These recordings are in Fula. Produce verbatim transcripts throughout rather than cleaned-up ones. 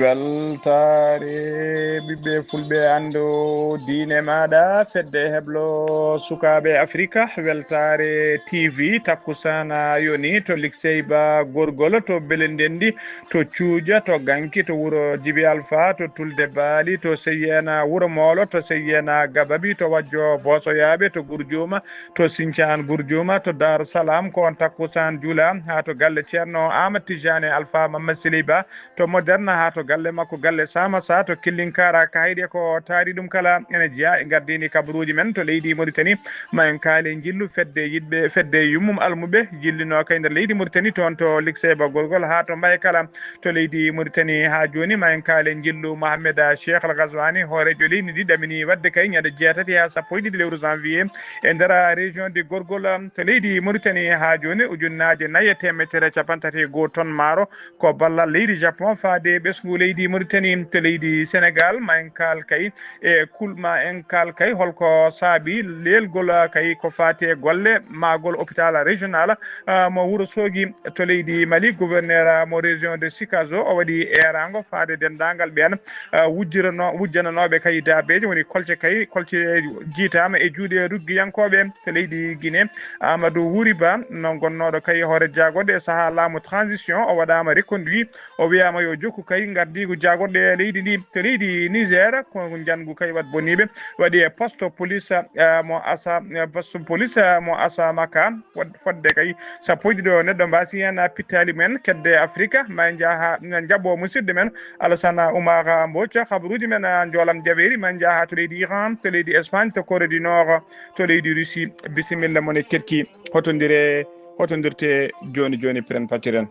Weltaare ɓiɓɓe fulɓe, anndu diine maaɗa, fedde heblo sukaaɓe Afrika, weltaare T V, takkusana yoni to Likseyba Gorgol, to Belendendi, to Cuuja, to Ganki, to wuro Jibi Alfa, to Tulde Baali, to Seyena Wuro Moolo, to Seyena Gababi, to Wajjo Boosoyaaɓe, to Gurjuuma, to Sincaan Gurjuuma, to Dar Salaam, ko on takkusaan juula, haa to galle Ceerno Ahmad Tijani Alfa Mamma Siliba, to Moderne, haa to galle makko, galle Samasa, to Killinkara, kayɗe ko taari ɗum kala ene jeyaa e gardini kabaruuji men to leydi Mauritanie. Ma en kaali njillu fedde yiɗɓe, fedde yummum almuɓe, jillinoo kay nder leydi Mauritanie, toon to Likseyba Gorgol, haa to Mbaye kala to leydi Mauritanie. Haa jooni, ma en kaali njillu Mohamed Cheikh Al Ghazouani, hooreejo leydi ndi, ɗamini waɗde kay ñande jeetati haa sappo e ɗiɗi lewru janvier e nder région de Gorgol, to leydi Mauritanie. Haa jooni, ujunnaaje nayi e teemedere e cappanɗe tati e goo ton maaro, ko ballal leydi Japon faade ɓesngu leydi Mauritanie to leydi Sénégal. Ma en kaal kay e kul-, ma en kaal kay holko saabi leelgol kay ko faati e golle maagol hôpital régional, ah, mo Wuro Soogi to leydi Mali. Gouverneur, ah, mo région de Sikasso, o waɗi eeraango faade denndaangal ɓeen, ah, wujjiranoo-, wujjananooɓe kay daabeeje, woni kolce kay, kolce jiitaama e juuɗe ruggiyankooɓe to leydi Guinée. Amadou Wuri Ba, no gonnooɗo kay hoore jaagorɗe e sahaa laamu transition, o waɗaama reconduit. O wiyaama yo jokku kay ngardiigu jaagorɗe leydi ndi. To leydi Niger, ko njanngu kay waɗ boniiɓe waɗi e poste police, eh, mo Asa-, eh, poste police, eh, mo Asamaka, wad-, fodde kay sappo e ɗiɗo neɗɗo mbaasi heen, ah, pittaali men kedde Afrika. Ma en njaha, en njaɓɓo musidɗo men Alassane Oumar Mbodj, kabaruuji men, ah, njoolam jabeeri. Ma en njaha to leydi Iran, to leydi Espagne, to Corée du Nord, to leydi Russie. Bisimilla mon e keɗki. Hotondire, hotondirte jooni jooni, piren pattiren.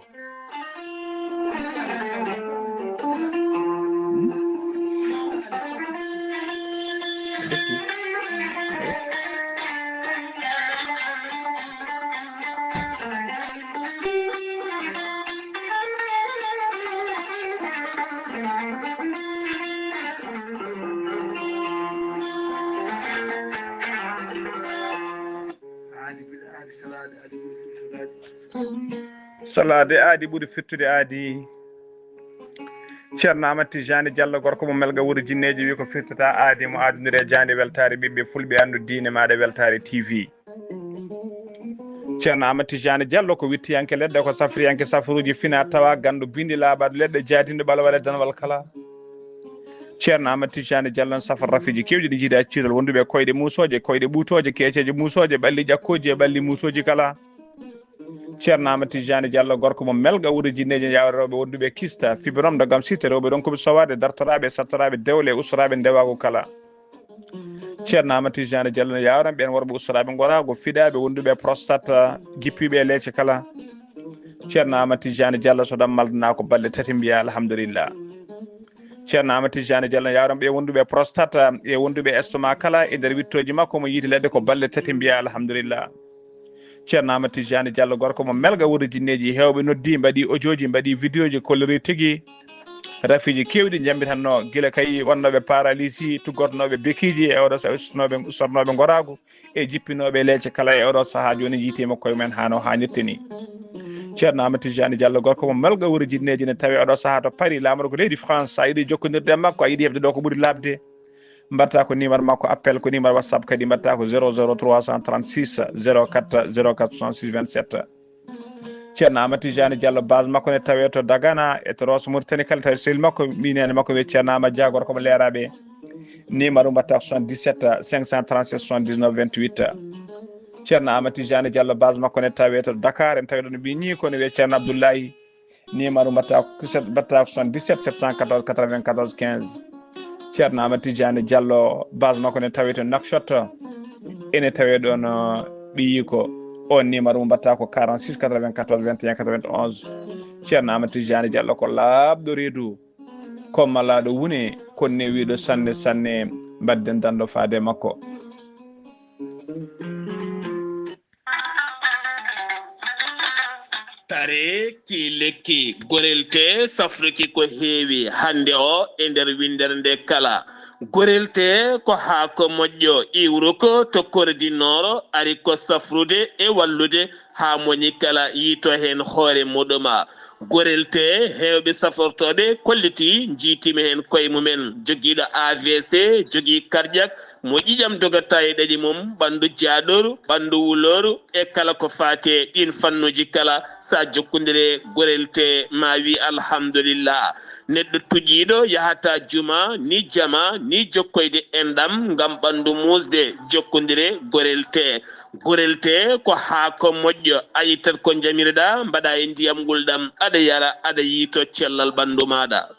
Aadi bil aadi, salaade aadi ɓuri firtude aadi. Salaade aadi ɓuri firtude aadi. Ceerno Amadou Tijani Diallo, gorko mo Melga, wuro jinneeji, wi ko firtata aadi mo aadunire jaande weltaare ɓiɓɓe fulɓe, anndu diine maaɗa, weltaare T V. Ceerno Amadou Tijani Diallo ko wittiyanke leɗɗe, ko safriyanke safruuji fina tawa, ganndo bindi laaɓaɗo leɗɗe, jaadinɗo ɓalwale danwal kala. Ceerno Amadou Tijani Diallo no safra rafiiji keewɗi ɗi jiida ciirol, wonduɓe koyɗe muusooje, koyɗe ɓuutooje, keeceeje muusooje, ɓalli ƴakkooji e ɓalli muusooji kala. Ceerno Amadou Tijani Diallo, gorko mo Melga, wuro jinneeji, yawre rewɓe wonduɓe kista, fibrome de gamme six, rewɓe ronkuɓe sowaade, dartoraaɓe, sattoraaɓe dewle, ustoraaɓe ndewaagu kala. Ceerno Amadou Tijani Diallo no yawran ɓeen worɓe ustoraaɓe ngoraagu, fiɗaaɓe, wonduɓe prostate, jippiiɓe e leece kala. Ceerno Amadou Tijani Diallo, so ɗam maldana ko balɗe tati, mbiya alhamdulillah. Ceerno Amadou Tijani Diallo no yawran ɓe wonduɓe prostate e wonduɓe estomac kala e nder wittooji makko mo yiite leɗɗe ko balɗe tati, mbiya alhamdulillah. Ceerno Amadou Tijani Diallo, gorko mo Melga, wuro jinneeji, heewɓe noddi, mbaɗi audioji, mbaɗi vidéoji, kollori tigi rafiiji keewɗi njambitanno, gila kay wonnooɓe paralysie, tuggortonooɓe bekiiji, e oɗo sa-, ustornooɓe, ustornooɓe ngoraagu, e jippinooɓe leece kala. E oɗo sahaa jooni, yiitiima koye mumen haa no haanirta ni. Ceerno Amadou Tijani Diallo, gorko mo Melga, wuro jinneeji, ne tawi oɗo sahaa to Paris, laamorgo leydi France. So a yiɗi jokkondirde e makko, a yiɗi heɓde ɗo ko ɓuri laaɓde, mbaɗta ko numéro makko appel, ko numéro WhatsApp kadi mbaɗta ko zéro zéro trois cent trente-six zéro quatre zéro quatre soixante-six vingt-sept. Ceerno Amadou Tijani Diallo, base makko ne tawe to Dagana e to Rosso Mauritanie kala, tawi sehil makko, mbinani makko wiye Ceerno Amadou Dia, gorko mo Leeraɓe. Numéro mbaɗta ko soixante-dix-sept cinq cent trente-sept soixante-dix-neuf vingt-huit. Ceerno Amadou Tijani Diallo, base makko ne tawe to Dakar, en tawi ɗon ɓiñi kono wiye Ceerno Abdoulaye. Numéro mbaɗta ko, mbaɗta ko soixante-dix-sept sept cent quatorze quatre-vingt-quatorze quinze. Ceerno Amadou Tijani Diallo, base makko ne tawe to Nouakchott. Ene tawe ɗon, uh, ɓiyi ko. On numéro mo mbaɗta ko quarante-six quatre-vingt-quatorze vingt et un quatre-vingt-onze. Ceerno Amadou Tijani Diallo ko laaɓɗo reedu. Ko malaaɗo wune, kono ne wiiɗo sanne sanne, mbaɗden danndo faade makko. Tare ki lekki, gorelte safruki ko heewi hannde o e nder winndere nde kala. Gorelte ko haako moƴƴo iwruko to Corée du Nord, ari ko safrude e wallude haa moñi kala yiito heen hoore muɗuma. Gorel tee, heewɓe safortooɓe kollitii, njiitiima heen koye mumen. Jogiiɗo A V C, jogii karƴak, mo ƴiƴam dogata e ɗaɗi mum, ɓanndu jaaɗooru, ɓanndu wulooru, e kala ko faati e ɗiin fannuuji kala, so a jokkondire gorel tee, ma wi alhamdulillah. Neɗɗo tuƴiiɗo yahata juma, ni jama, ni jokkoyde enɗam, ngam ɓanndu muusde, jokkondire gorel tee. Gorel tee ko haako moƴƴo, a ittat ko njamiroɗaa, mbaɗa e ndiyam ngulɗam, aɗa yara, aɗa yiito cellal ɓanndu maaɗa.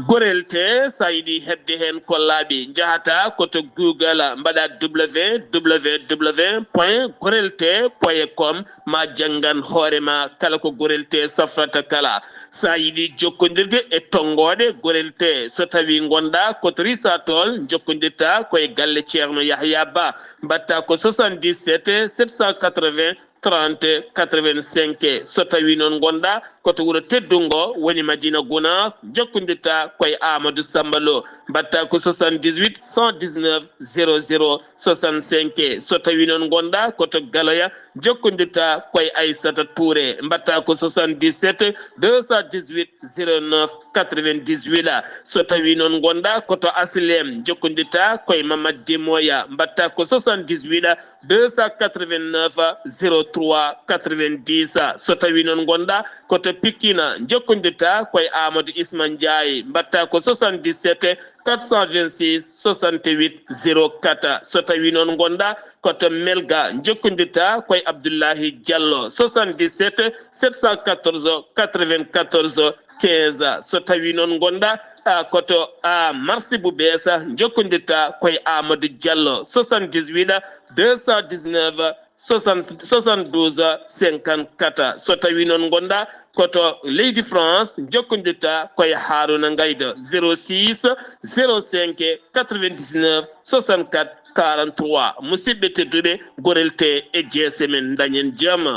Gorel tee, so a yiɗi heɓde heen ko laaɓi, njahata ko to Google, mbaɗa www point gorel tee point com, ma janngan hoore ma kala ko gorel tee safrata kala. So a yiɗi jokkondirde e tonngooɗe gorel tee, so tawii ngonɗaa ko to Risatol, njokkondirta ko e galle Ceerno Yahya Ba, mbaɗta ko soixante-dix-sept sept cent quatre-vingts trente quatre-vingt-cinq. So tawii noon ngonɗaa ko to wuro teddungo, woni Madina Gunaas, njokkondirta ko e Amadou Samba Lo, mbaɗta ko soixante-dix-huit cent dix-neuf zéro zéro soixante-cinq. So tawii noon ngonɗaa ko to Galoya, njokkondirta ko e Aissata Touré, mbaɗta ko soixante-dix-sept deux cent dix-huit zéro neuf quatre-vingt-dix-huit. So tawii noon ngonɗaa ko to Asilem, njokkondirta ko e Mamad Demoya, mbaɗta ko soixante-dix-huit deux cent quatre-vingt-neuf zéro trois quatre-vingt-dix. So tawii noon ngonɗaa ko to Pikine, njokkondirta ko e Amadou Isma Ndiaye, mbaɗta ko soixante-dix-sept quatre cent vingt-six soixante-huit zéro quatre. So tawii noon ngonɗaa ko to Melga, njokkondirta ko e Abdoulahi Diallo, soixante-dix-sept sept cent quatorze quatre-vingt-quatorze quinze. So tawii noon ngonɗaa, ah, ko to, ah, Marsi Bubesa, njokkondirta ko e Amadou Diallo, soixante-dix-huit deux cent dix-neuf soixante, soixante-douze cinquante-quatre. So tawii noon ngonɗaa ko to leydi France, njokkondirta ko e Haruna Ngaydo, zéro six zéro cinq quatre-vingt-dix-neuf soixante-quatre quarante-trois. Musidɓe tedduɓe, gorel tee e jeese men, ndañen jam.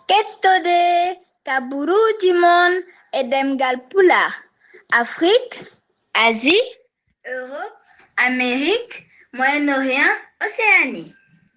Kettode kaburuuji mon e ɗemngal Pulaar, Afrik, Asie, Europe, Amérique, Moyen-Orient, Océanie.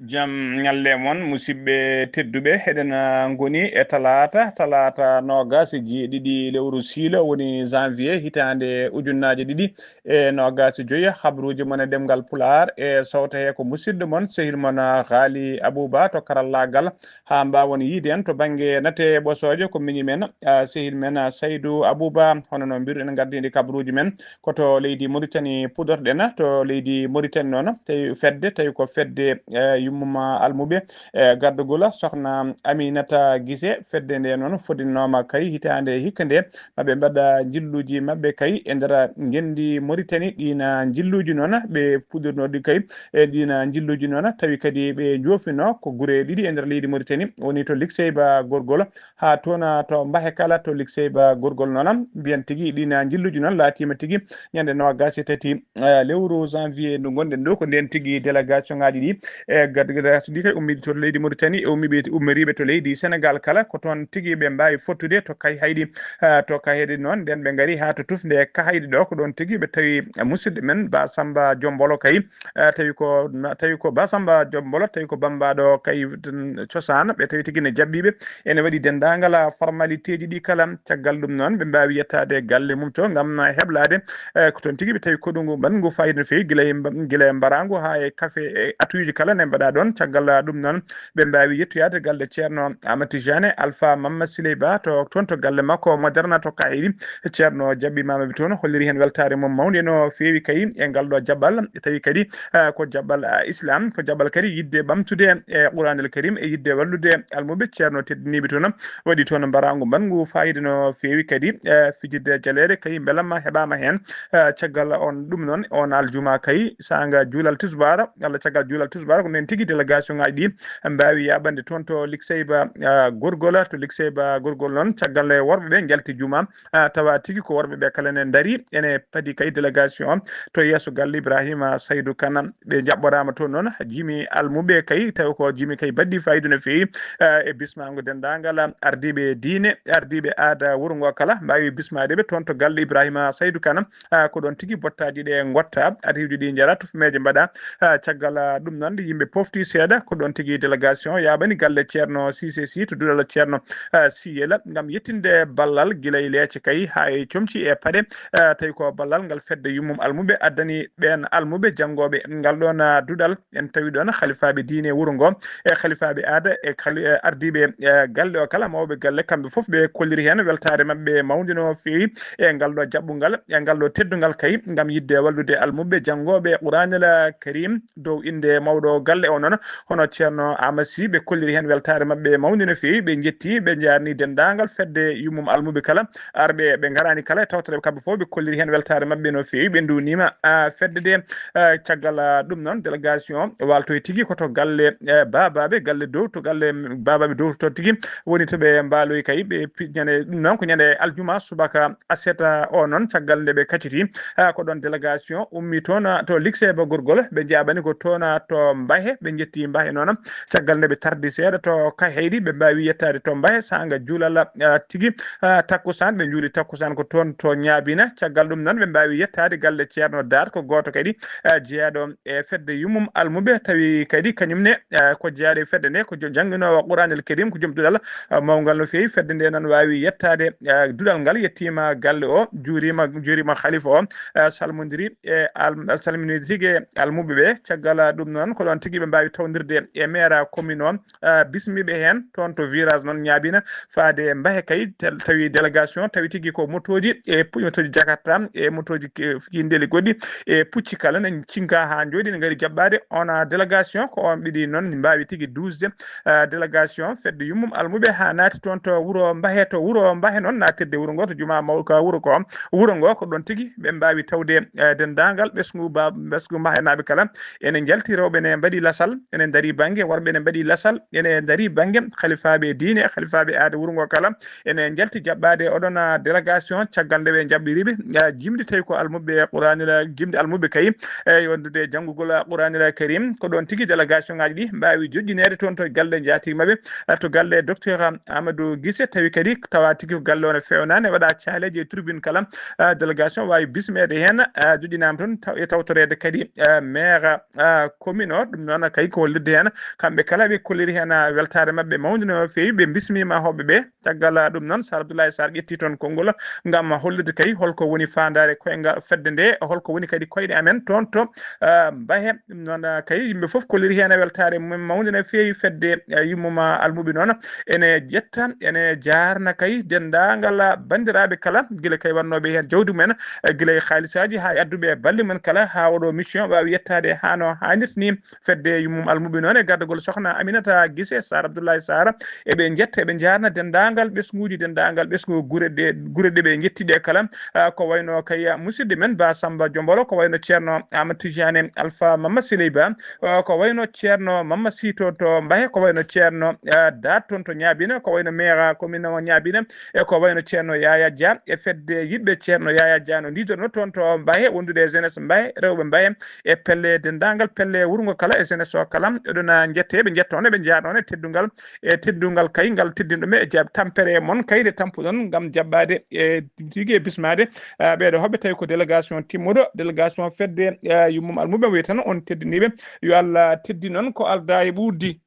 Jam ñalle mon, musidɓe tedduɓe. Eɗen, ah, ngoni e talaata, talaata noogaas e jeeɗiɗi lewru siilo, woni janvier, hitaande ujunnaaje ɗiɗi e noogaas e joy. Habruuji mon e ɗemngal Pulaar e sowta he ko musidɗo mon, sehil mon, ah, Haali Abuba to karallaagal. Haa mbaawon yiyde en to bannge nate ɓosooje, ko miñi men, ah, sehil men, ah, Saydu Abuba. Hono no mbiruɗen, ngardiiɗi kabruuji men ko to leydi Moritani puɗorɗen, to leydi Moritani noon, tawi fedde, tawi ko fedde, eh, yummum almuɓe, eh, gardagol sohna Aminata Gise. Fedde nde noon fodinnooma kay hitaande hikka nde, maɓe mbaɗa njilluuji maɓɓe kay e nder ngenndi Moritani. Ɗiin njilluuji noon ɓe puɗornoo ɗi kay, e ɗiin njilluuji noon, tawi kadi ɓe njoofinoo ko gure ɗiɗi e nder leydi Moritani, woni to Likseyba Gorgol, haa toon to Mbahe kala, to Likseyba Gorgol noon. Mbiyen tigi ɗiin njilluuji noon laatiima tigi ñande noogaas e tati, eh, lewru janvier ndu ngonɗen ɗo, ko ndeen tigi délégation ŋaaji ɗi, e gad-, délégation ɗi kay ummiiɗi to leydi Moritani, e ummiiɓe, ummoriiɓe to leydi Senegal kala, ko toon tigi ɓe mbaawi fottude to Kayhayɗi. Ah, to Kayhayɗi noon, nden ɓe ngari haa to tufnde Kayhayɗi ɗo, ko ɗoon tigi ɓe tawi, eh, musidɗo men Ba Samba Jombolo kay, eh, tawi ko, tawi ko Ba Samba Jombolo, tawi ko bammbaaɗo kay, mm, cosaan, ɓe tawi tigi ne jaɓɓiiɓe. Ene waɗi denndaangal, ah, formalité ji ɗi kala. Caggal ɗum noon, ɓe mbaawi yettaade e galle mum to ngam heblaade, eh, ko toon tigi ɓe tawi koɗungu mbaɗngu faayiida no feewi, gila e mba-, gila e mbaraangu haa e kafe e atuuji kala ne mbaɗa ɗoon. Caggal, ah, ɗum noon, ɓe mbaawi yettoyaade galle Ceerno Amadou Tidiane Alpha Mamma Siley Ba to, toon to galle makko Moderna to Kayri. Ceerno jaɓɓiima maɓɓe toon, holliri heen weltaare mum mawnde no feewi kay e ngal ɗo jaɓɓal. Tawi kadi, ah, ko jaɓɓal, ah, Islam, ko jaɓɓal kadi yiɗde ɓamtude e Quraanul Karim e yiɗde wallude almuɓe. Ceerno teddiniiɓe toon, waɗi toon mbaraangu mbaɗngu faayiida no feewi kadi, eh, fijirde jaleeɗe kay mbelamma heɓaama heen. Eh, caggal on ɗum noon, on aljuma kay, saanga juulal tisbaar, walla caggal juulal tisbaar, ko ndeen tigi délégation ŋaaji ɗi mbaawi yaaɓande toon to Likseyba, eh, Gorgol, to Likseyba Gorgol noon, caggal nde worɓe ɓe njalti juma, ah, tawa tigi ko worɓe ɓe kala ne ndarii, ene padi kay délégation to yeeso galle Ibrahima Saydu Kana. Ɓe njaɓɓoraama toon noon, jimi almuɓe kay, tawi ko jimi kay baɗɗi faayiida no feewi, ah, e bismaango denndaangal ardiiɓe diine, ardiiɓe aada wuro ngo kala, mbaawi bismaade ɓe toon to galle Ibrahima Saydu Kana. Ah, ko ɗoon tigi bottaaji ɗe ngotta, arhiiwji ɗi njara, tufmeeje mbaɗa. Ah, caggal, ah, ɗum noon, yimɓe fof mofti seeɗa, ko ɗon tigi délégation yaaɓani galle Ceerno Siise Si to duɗal Ceerno, eh, Siyela ngam yettinde ballal gila e leece kay haa e comci e paɗe. Eh, tawi ko ballal ngal fedde yummum almuɓe addani ɓeen almuɓe janngooɓe ngal ɗoon, ah, duɗal. En tawi ɗoon halifaaɓe diine wuro ngo, e halifaaɓe aada, e hali-, e ardiiɓe, eh, galle o kala, mawɓe galle, kamɓe fof ɓe kolliri heen weltaare maɓɓe mawnde no feewi e ngal ɗo jaɓɓungal, e ngal ɗo teddungal kay, ngam yiɗde wallude almuɓe janngooɓe Quraanel Karim dow innde mawɗo galle o noon, hono Ceerno Aamadu Si. Ɓe kolliri heen weltaare maɓɓe mawnde no feewi, ɓe njetti, ɓe njaarni denndaangal fedde yummum almuɓe kala, arɓe ɓe ngaraani kala e tawtoreeɓe kamɓe fof, ɓe kolliri heen weltaare maɓɓe no feewi, ɓe nduwniima, ah, fedde nde. Ah, caggal, ah, ɗum noon, délégation waaltoyi tigi ko to galle, eh, baabaaɓe, galle dow, to galle, mm, baabaaɓe dow to tigi woni to ɓe mbaaloyi kay, ɓe pi-, ñande, ɗum noon ko ñande aljuma subaka aset, ah, o noon, caggal nde ɓe kacciti, ah, ko ɗoon délégation ummi toon, ah, to Likseeba Gorgol, ɓe njaabani ko toon, ah, to Mbahe, ɓe njetti Mbahe noon, caggal nde ɓe tardi seeɗa to Kayhayɗi, ɓe mbaawi yettaade to Mbahe, saanga juulal, ah, tigi, ah, takkusaan, ɓe njuuli takkusaan ko toon to Ñaabina. Caggal ɗum noon, ɓe mbaawi yettaade galle Ceerno Daat, ko gooto kadi, ah, jeyaaɗo e fedde yummum almuɓe, tawi kadi kañum ne, ah, ko jeyaaɗo e fedde nde, ko jo-, jannginoowo Quraanel Karim, ko joom duɗal, ah, mawngal no feewi. Fedde nde noon waawi yettaade, ah, duɗal ngal yettiima galle o, juuriima, juuriima halifa o, ah, salmondiri e al-, salmondiri tigi e almuɓe ɓe. Caggal, ah, ɗum noon, ko ɗoon tigi ɓe mbaawi tawndirde e maire commune o, ah, bismiiɓe heen toon to virage noon Ñaabina faade Mbahe kay, tel-, tawi délégation, tawi tigi ko motooji e pu-, motooji Jakarta e motooji ke-, yindeeli goɗɗi e pucci kala ne cinka haa njooɗi ne ngari jaɓɓaade on, ah, délégation. Ko on ɓiɗi noon mbaawi tigi duusde, ah, délégation fedde yummum almuɓe haa naati toon to wuro Mbahe, to wuro Mbahe noon, naatirde wuro ngo to jumaa mawɗo ka wuro ko, wuro ngo ko ɗoon tigi ɓe mbaawi tawde, eh, denndaangal ɓesngu ba-, ɓesngu Mbahenaaɓe kala. Ene njalti rewɓe ne mbaɗi lasal, ene ndarii bannge, worɓe ne mbaɗi lasal, ene ndarii bannge halifaaɓe diine, halifaaɓe aada wuro ngo kala. Ene njalti jaɓɓaade oɗon, ah, délégation, caggal nde ɓe njaɓɓiriiɓe, ah, jimɗi tawi ko almuɓɓe Quraanil, jimɗi almuɓɓe kay, e wondude janngugol Quraanil Karim. Ko ɗoon tigi délégation ŋaaji ɗi mbaawi joƴƴineede toon to galle njaatigi maɓɓe, ah, to galle docteur Amadou Gise, tawi kadi tawa tigi ko galle o ne feewnaani, waɗa caaleeji e tribune kala, ah, délégation waawi bismeede heen, ah, joƴƴinaama toon taw-, e tawtoreede kadi, ah, maire, ah, commune o. Ɗum noon kay ko hollirde heen, kamɓe kala ɓe kolliri heen, ah, weltaare maɓɓe mawnde no feewi, ɓe bismiima hoɓɓe ɓe. Caggal, ah, ɗum noon, Sar Abdoulaye Sarr ƴetti toon konngol ngam hollirde kay holko woni faandaare koyngal fedde nde, holko woni kadi koyɗe amen toon to, ah, Mbahe. Ɗum noon, ah, kay yimɓe fof kolliri heen e weltaare mum mawnde no feewi fedde, ah, yummum almuɓe noon. Ene ƴetta, ene jaarna kay denndaangal, ah, banndiraaɓe kala, gila kay wannooɓe heen jawdi mumen, ah, gila e haalisaaji haa e adduɓe e balle mumen kala, haa oɗo mission waawi yettaade haa no haanirta ni fedde yummum almuɓe noon e gardagol sokhna Aminata Gise, Sar Abdoulaye Sarr. Eɓe njetta, eɓe njaarna denndaangal ɓesnguuji, denndaangal ɓesngu gure ɗe, gure ɗe ɓe njetti ɗe kala. Ah, ko wayno kay musidɗo men Ba Samba Jombolo, ko wayno Ceerno Amadou Tidiane Alpha Mama Siley Ba, ah, ko wayno Ceerno Mama Sito to Mbahe, ko wayno Ceerno, ah, Daat toon to Ñaabina, ko wayno maire commune o Ñaabina, e ko wayno Ceerno Yaya Dia e fedde yiɗɓe Ceerno Yaya Dia no ndiidorno toon to Mbahe, wondude e jeunesse Mbahe, rewɓe Mbahe, e pelle denndaangal pelle wuro ngo kala e jeunesse o kala. Eɗon, ah, njette, ɓe njettoon, ɓe njaarnoon e teddungal, e teddungal kay ngal teddinɗo ɓe e jaab tampere mon kay nde tampuɗon ngam jaɓɓaade e tigi e bismaade, ah, ɓeeɗo hoɓɓe tawi ko délégation timmuɗo, délégation fedde, ah, yummum almuɓe. Wi tan on teddiniiɓe, yo Allah teddin on ko aldaa e ɓuurdi.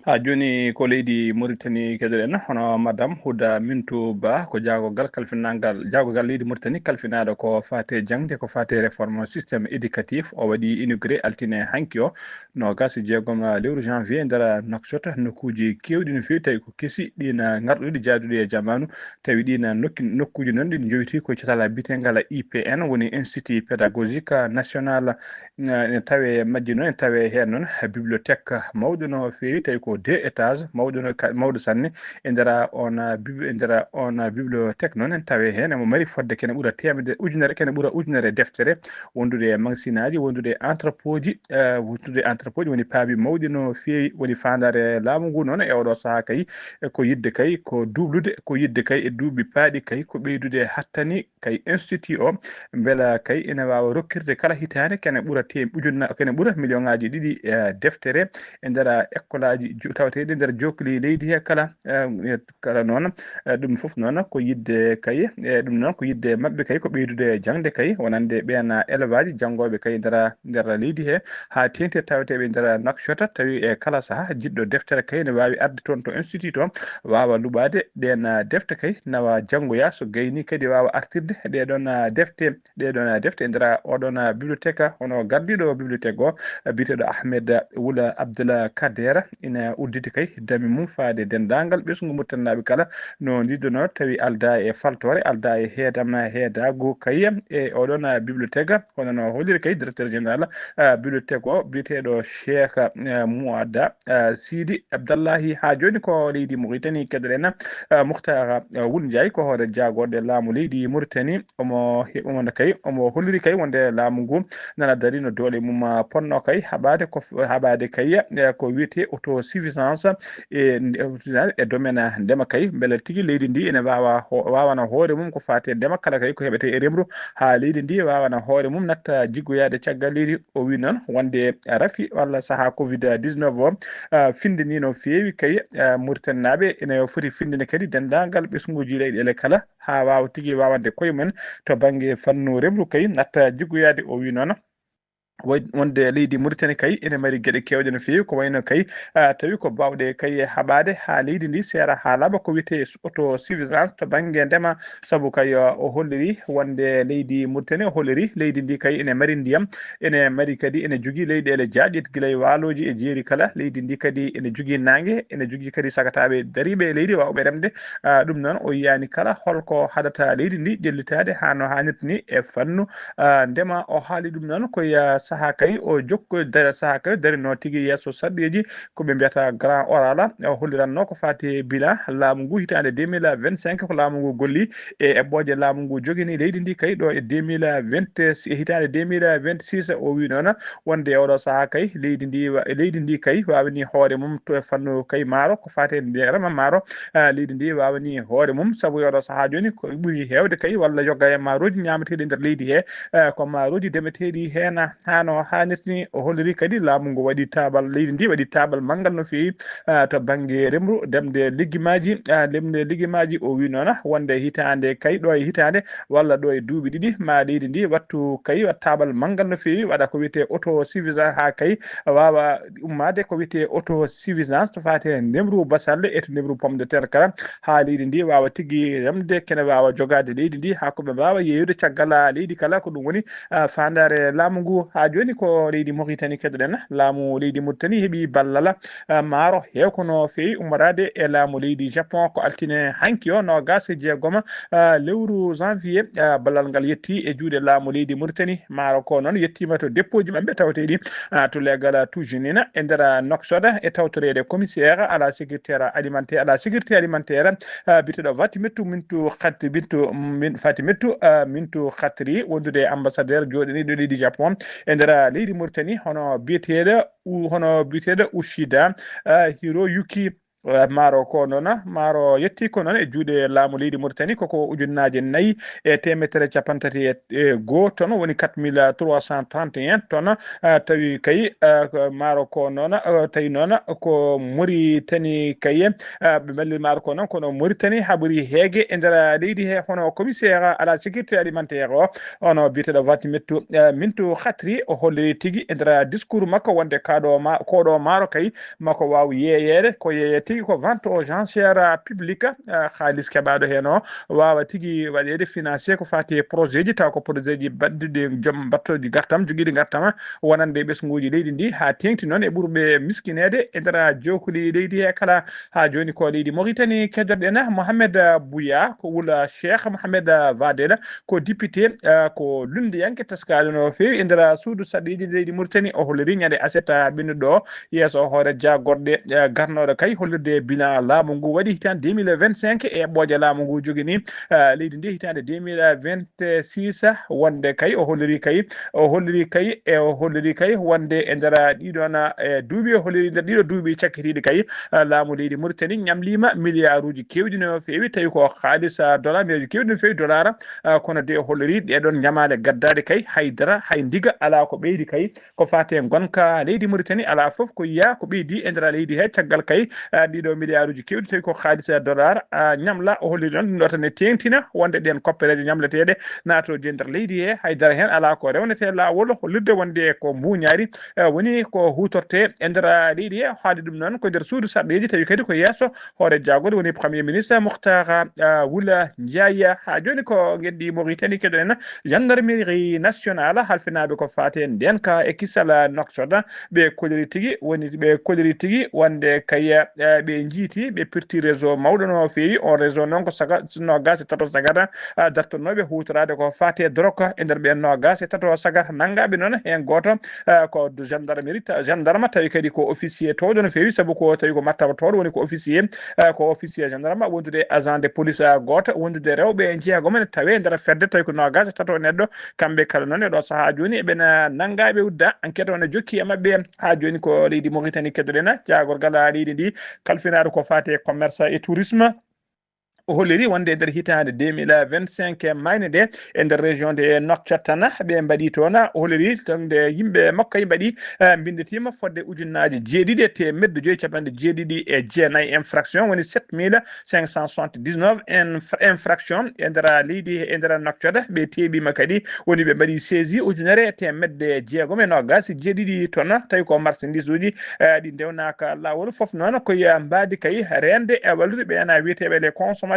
Haa jooni ko leydi Mauritanie keɗoɗen, hono Madame Houda Mintou Ba, ko jaagogal kalfinangal, jaagogal leydi Mauritanie kalfinaaɗo ko faate jaŋde, ko faate réforme système éducatif. O waɗi inauguré altine hanki o, noogas e jeegom lewru janvier, nder Nouakchott, nokkuuji keewɗi no feewi, tawi ko kesi, ɗiin ngarɗuɗi jaaduɗi e jamaanu, tawi ɗiin nokki, nokkuuji noon ɗi njowiti ko catal biyeteegal I P N, woni Institut Pédagogique National. Ene tawe majji noon, ene tawe heen noon bibliothèque mawɗo no feewi, tawi ko deux étages, mawɗo no ka-, mawɗo sanne. E nder on, ah, bib-, e nder on, ah, bibliothèque noon, ene tawe heen, emo mari fodde kene ɓura teemedere, ujunere, kene ɓura ujunere deftere, wondude e magasinaaji, wondude e entrepôt ji, eh, wondude e entrepôt ji, woni paabi mawɗi no feewi. Woni faandaare laamu ngu noon e oɗo sahaa kay, e ko yiɗde kay, ko duublude, ko yiɗde kay e duuɓi paaɗi kay, ko ɓeydude hattani kay institut o, mbela kay ina waawa rokkirde kala hitaande kene ɓura tem-, ujunna-, kene ɓura million ŋaaji ɗiɗi, eh, deftere e nder ekkolaaji ju-, tawateeɗi nder jookli leydi he kala, eh, kala noon. Eh, ɗum fof noon ko yiɗde kay, eh, ɗum noon ko yiɗde maɓɓe kay ko ɓeydude jaŋde kay, wonande ɓeen élève aji janngooɓe kay nder, nder leydi he, haa teeŋti e taweteeɓe nder Nouakchott, tawi e kala sahaa jiɗɗo deftere kay ne waawi arde toon to institut to, waawa luɓaade ɗeen, eh, defte kay, nawa janngoya, so gayni kadi waawa artirde ɗee ɗoon, eh, defte, ɗee ɗoon, eh, defte e nder oɗoon, eh, bibliothèque, hono gardiiɗo bibliothèque o, eh, biyeteeɗo Ahmed Wula Abdullah Kader, ina udditi kay dami mum faade denndaangal ɓesngu Mauritanie naaɓe kala no ndiɗɗono, tawi aldaa e faltoore, aldaa e heedam, heedaagu kay e oɗoon, eh, bibliothèque, hono no holliri kay directeur général, eh, bibliothèque o, biyeteeɗo Cheikh, eh, Mouada, eh, Sidi Abdallahi. Haa jooni ko leydi Mauritanie keɗoɗen, eh, Mukhtar, eh, Wul Ndiaye, ko hoore jaagorɗe laamu leydi Mauritanie. Omo he-, omo kay, omo holliri kay wonde laamu ngu nana darino doole mum, ah, ponno kay haɓaade ko f-, haɓaade kay, eh, ko wiyetee autosuffisance e nde-, e domaine ndema kay, mbele tigi leydi ndi ene waawa ho-, waawana hoore mum ko faati e ndema kala kay ko heɓetee e remru, haa leydi ndi waawana hoore mum natta jiggoyaade caggal leydi. O wi noon wonde rafi walla sahaa covid dix-neuf o, ah, findini no feewi kay, ah, Mauritanie naaɓe ene foti findinde kadi denndaangal ɓesnguuji leyɗeele kala haa waawa tigi waawande koye mum to bannge fannu remru kay natta jiggoyaade. O wi noon way-, wonde leydi Mauritanie kay ene mari geɗe keewɗe no feewi, ko wayno kay, ah, tawi ko baawɗe kay haɓaade haa leydi ndi seera haa laaɓa ko wiyetee s-, autosuffisance to bannge ndema, sabu kay, ah, o holliri wonde leydi Mauritanie, o holliri leydi ndi kay ene mari ndiyam, ene mari kadi, ene jogii leyɗeele jaaƴe gila e waalooji e jeeri kala, leydi ndi kadi ene jogii naange, ene jogii kadi sagataaɓe dariiɓe e leydi waawɓe remde, ah, ɗum noon o yiyaani kala holko haɗata leydi ndi ƴellitaade haa no haanirta ni e fannu, ah, ndema. O haali ɗum noon ko ya sahaa kay o jokko da-, sahaa kay darino tigi yeeso sarɗiiji ko ɓe mbiyata grand oral. O holliranno ko faati e bilan laamu ngu hitaande deux mille vingt-cinq ko laamu ngu golli e eɓɓooje laamu ngu jogini leydi ndi kay ɗo e deux mille vingt, e hitaande deux mille vingt-six. O wi noon wonde e oɗo sahaa kay leydi ndi wa-, leydi ndi kay waawani hoore mum to e fannu kay maaro ko faati e ndema maaro, ah, leydi ndi waawani hoore mum, sabu e oɗo sahaa jooni ko ɓuri heewde kay walla yoga e maarooji ñaameteeɗi e nder leydi he, ah, ko maarooji demeteeɗi heen haa no haanirta ni. O holliri kadi laamu ngu waɗi taabal, leydi ndi waɗi taabal manngal no feewi, ah, to bannge remru, demde liggimaaji, ah, lemde liggimaaji. O wi noon wonde hitaande kay ɗo e hitaande walla ɗo e duuɓi ɗiɗi ma leydi ndi wattu kay waɗ taabal manngal no feewi, waɗa ko wiyetee autosuffisance haa kay waawa ummaade ko wiyetee autosuffisance to faati e ndemru basalle e to ndemru pomme de terre kala, haa leydi ndi waawa tigi remde, kene waawa jogaade leydi ndi haa ko ɓe mbaawa yeeyude caggal leydi kala. Ko ɗum woni, ah, faandaare laamu ngu. Haa jooni ko leydi Mauritanie keɗoɗen. Laamu leydi Mauritanie heɓi ballal, ah, maaro heewko no feewi ummoraade e laamu leydi Japon ko altine hanki o noogaas e jeegom, ah, lewru janvier, ah, ballal ngal yetti e juuɗe laamu leydi Mauritanie. Maaro ko noon yettiima to dépôt ji maɓɓe tawateeɗi, ah, to leegal Tujinina e nder Nouakchott e tawtoreede commissaire à la sécurité alimentaire, à la sécurité alimentaire, ah, biyeteeɗo Fatimetou Mintou Khat-, Bintou Min-, Fatimetou, ah, Mintou Khatri wondude e ambassadeur jooɗaniiɗo leydi Japon e nder leydi Mauritanie, hono biyeteeɗo U-, hono biyeteeɗo Ushida, ah, Hiroyuki. Eh, maaro ko noon, maaro yetti ko noon e juuɗe laamu leydi Mauritanie, koko ujunnaaje nayi e teemeɗɗe capanɗe tati e, e goo ton, woni quatre mille trois cent trente et un ton. Ah, tawi kay, ah, ko maaro ko noon, ah, tawi noon ko Mauritanie kay, ah, ɓe mballi maaro ko noon, kono Mauritanie haɓori heege e nder leydi he, hono commissaire à la sécurité alimentaire o, ono biyeteeɗo Fatimetou, ah, Mintou Khatri, o holliri tigi e nder discours makko wonde kaɗo ma-, koɗo maaro kay makko waaw yeeyeede, ko yeeye tigi ko vente aux enchères publiques, ah, haalis keɓaaɗo heen o waawa tigi waɗeede financé ko faati e projet ji, taw ko projet ji baɗɗuɗi joom battooji gartam, jogiiɗi gartam, wonande ɓesnguuji leydi ndi, haa teeŋti noon e ɓurɓe miskineede e nder jookli leydi he kala. Haa jooni ko leydi Mauritanie keddorɗen Mohamed Bouya, ko wula Cheikh Mohamed Fadel, ko député, ah, ko lunndiyanke teskaaɗo no feewi e nder suudu sarɗiiji leydi Mauritanie. O holliri ñande aset, ah, ɓennuɗo yeeso hoore jaagorɗe, eh, garnooɗo kay holli de bilan laamu ngu waɗi hitaande deux mille vingt-cinq e eɓɓooje laamu ngu jogi ni, ah, leydi ndi hitaande deux mille vingt-six, wonde kay o holliri kay, o holliri kay, e o holliri kay wonde e nder, ah, ɗiɗon, ah, e duuɓi, o holliri nder ɗiɗo duuɓi cakkitiiɗi kay, ah, laamu leydi Mauritanie ñamliima miliyaaruuji keewɗi no feewi, tawi ko haalis, ah, dollar, miliyaaruuji keewɗi no feewi dollar, ah, kono de o holliri ɗeɗon ñamaale gaddaaɗe kay, haydara, hay ndiga alaa ko ɓeydi kay, ko faati e ngonka leydi Mauritanie, alaa fof ko yiya ko ɓeydi e nder leydi he, caggal kay, ah, ɗiɗo miliyaaruuji keewɗi, tawi ko haalis e dollar, ah, ñamla. O holliri noon ɗum ɗo tan ne teeŋtina wonde ɗeen koppereeje ñamleteeɗe naatooje nder leydi he, haydara heen alaa ko rewnetee laawol, hollirde wonde ko mbuuñaari, ah, woni ko huutortee e nder leydi he. Haalde ɗum noon ko nder suudu sarɗeeji, tawi kadi ko yeeso hoore jaagorɗe woni Premier Ministre Moukhtar, ah, Wula Ndiaye. Haa jooni ko ngenndi Mauritanie keɗoɗen, gendarmerie nationale, halfinaaɓe ko faati e ndeenka e kisal Nouakchott, ɓe koliri tigi, woni ɓe koliri tigi wonde kay, eh, ɓe njiiti, ɓe pirti réseau mawɗo no feewi. On réseau noon ko saga, noogaas e tato sagata, ah, dartotnooɓe huutoraade ko faati e drogue e nder ɓeen noogaas e tato sagata nanngaaɓe noon. Heen gooto, ah, ko gendarmerie, ta-, gendarme, tawi kadi ko officier toowɗo no feewi, sabu ko tawi ko martaba toowɗo woni ko officier, ah, ko officier gendarme, wondude agent de police, ah, gooto, wondude rewɓe jeegom ene tawee nder fedde, tawi ko noogaas e tato neɗɗo. Kamɓe kala noon e ɗo sahaa jooni eɓena nanngaaɓe udda. Enquête o ne jokki e maɓɓe. Haa jooni ko leydi Mauritanie keɗoɗen, jaagorgal leydi ndi kalfinaaɗo ko faati e commerce e tourisme. O holliri wonde e nder hitaande deux mille vingt-cinq, maayne nde e nder région de Nouakchott tan ɓe mbaɗi toon. O holliri tan nde yimɓe makko e mbaɗi, eh, mbinnditiima fodde ujunnaaje jeeɗiɗi e teemedde joyi capanɗe jeeɗiɗi e jeenayi infraction, woni sept mille cinq cent soixante-dix-neuf inf-, infraction e nder leydi, e nder Nouakchott. Ɓe teeɓiima kadi, woni ɓe mbaɗi saisie ujunere e teemedde jeegom e noogaas e jeeɗiɗi tonnes, tawi ko marchandise uji, eh, ɗi ndewnaaka laawol. Fof noon ko ya mbaadi kay reende e wallude ɓe ena wiyeteeɓe les consommateurs.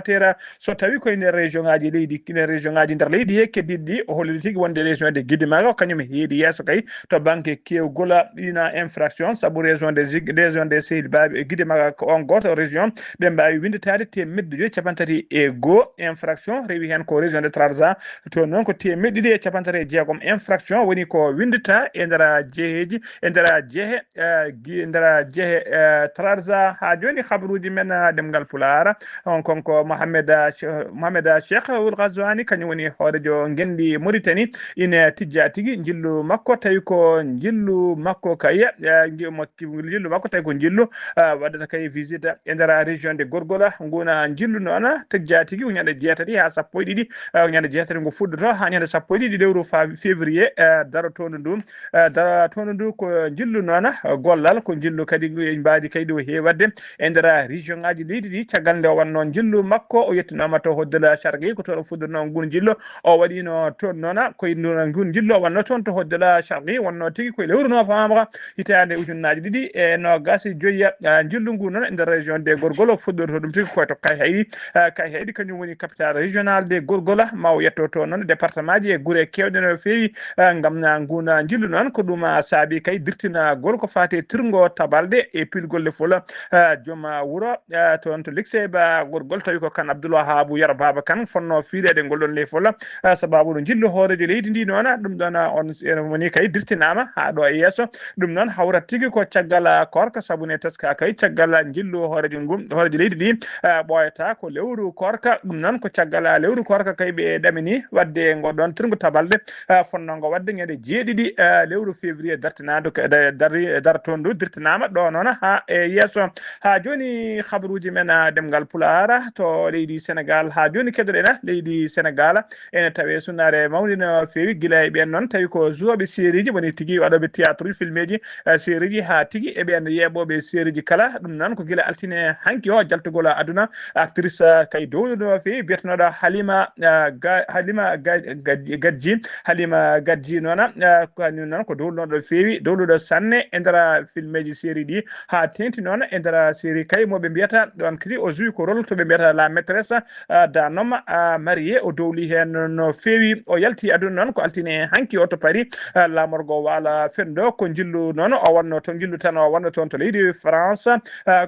So tawi ko e nder région ngaji leydi, ene région ngaji nder leydi he keddiɗi ɗi, o holliri tigi wonde région de Guidimaga ko kañum heedi yeeso kay to banggue kewgol ɗina infraction, sabu région de Zig-, région de Sehil Babi e Guidimaga ko on gooto région ɓe mbawi winditaade teemedde joyi capantati e goo infraction, rewi hen ko région de Trarza, to noon ko teemedde ɗiɗi e capantati e jeegom infraction woni ko windita e nder jeheji, e nder jehe, eh, gi-, e nder jehe, eh, Trarza. Ha joni habruji men, ah, ɗemngal Pulaar, on kon ko Mohamed, ah, Che-, Mohamed, ah, Cheikh Ould Ghazouani, kañum woni hoorejo ngenndi Mauritanie, ina tijja tigi njillu makko, tawi ko njillu makko kay, eh, ngi-, mo-, njillu makko tawi ko njillu, ah, waɗata kay visite e nder région de Gorgola. Nguna njillu noon tijja tigi ko ñande jeetati haa sappo e ɗiɗi, ah, ñande jeetati ngo fuɗɗoto haa ñande sappo e ɗiɗi lewru fa-, février, eh, darotoondu ndu. Eh, dara toon ndu ko njillu noon, eh, gollal, ko njillu kadi ngu en mbaadi kay ɗo heewi waɗde e nder région ngaji leydi ndi. Caggal nde o wannoo njillu makko, o yettinooma to Hoddala Sharqi, ko toon o fuɗɗornoo ngun njillu. O waɗino toon noon, ko e ndun ngun njillu o wannoo toon to Hoddala Sharqi, wonnoo tigi ko e lewru novembre hitaande ujunnaaji ɗiɗi e noogaas e joyi. Eh, njillu ngu noon e nder région de Gorgol o fuɗɗorto ɗum tigi koy to Kayhayɗi. Eh, Kayhayɗi kañum woni capitale régional de Gorgol, ma o yetto toon noon département ji e gure keewɗe no feewi. Eh, ngam na nguna njillu noon, ko ɗum, ah, saabi kay dirtinagol ko faati e tirngo tabalde e pilgol lefol, ah, joom, ah, wuro, ah, toon to Liksey Ba Gorgol, tawi ko kan Abdoul Wahabu Yero Baba Kan fonno fiileede ngol ɗon lefol, ah, sababu ɗo njillu hooreejo leydi ndi noon, ah, ɗum ɗon, ah, on, en woni kay dirtinaama haa ɗo e yeeso. Ɗum noon hawrat tigi ko caggal, ah, koorka, sabu ne teska kay caggal, ah, njillu hooreejo ngu, hooreejo leydi ndi, ah, ɓooyata ko lewru koorka. Ɗum noon ko caggal, ah, lewru koorka kay ɓe ɗamini waɗde ngo ɗon tirngo tabalde, ah, fonnoo ngo waɗde ñande jeeɗiɗi, ah, lewru février dartinaandu ka-, da-, dari-, dartoondu dirtinaama ɗo noon haa e yeeso. Haa jooni habaruuji men, ah, ɗemngal Pulaar to leydi Senegaal. Haa jooni keɗoɗen, ah, leydi Senegaal ene tawee sunnaare mawnde no feewi gila e ɓeen noon, tawi ko joueɓe série ji woni tigi waɗooɓe théâtre uji, film ji, eh, série ji, haa tigi e ɓeen yeeɓooɓe série ji kala. Ɗum noon ko gila altine hanki o jaltugol aduna. Actrice, eh, kay dowluɗo no feewi, biyetenooɗo Halima, eh, Ga-, Halima Ga-, Gadji, Gadji, Halima Gadji noon, eh, ko kañum noon ko dowluɗo no feewi, dowluɗo sanne e nder filmeji série ɗi, haa teeŋti noon e nder série kay mo ɓe mbiyata ɗon kadi o joué ko rôle to ɓe mbiyata La maîtresse d'un homme marié, o dowli heen no feewi. O yalti aduna noon ko altine hanki o to Paris, laamorgo waala fenndo. Ko njillu noon o wonno to, njillu tan o wonno toon to leydi France.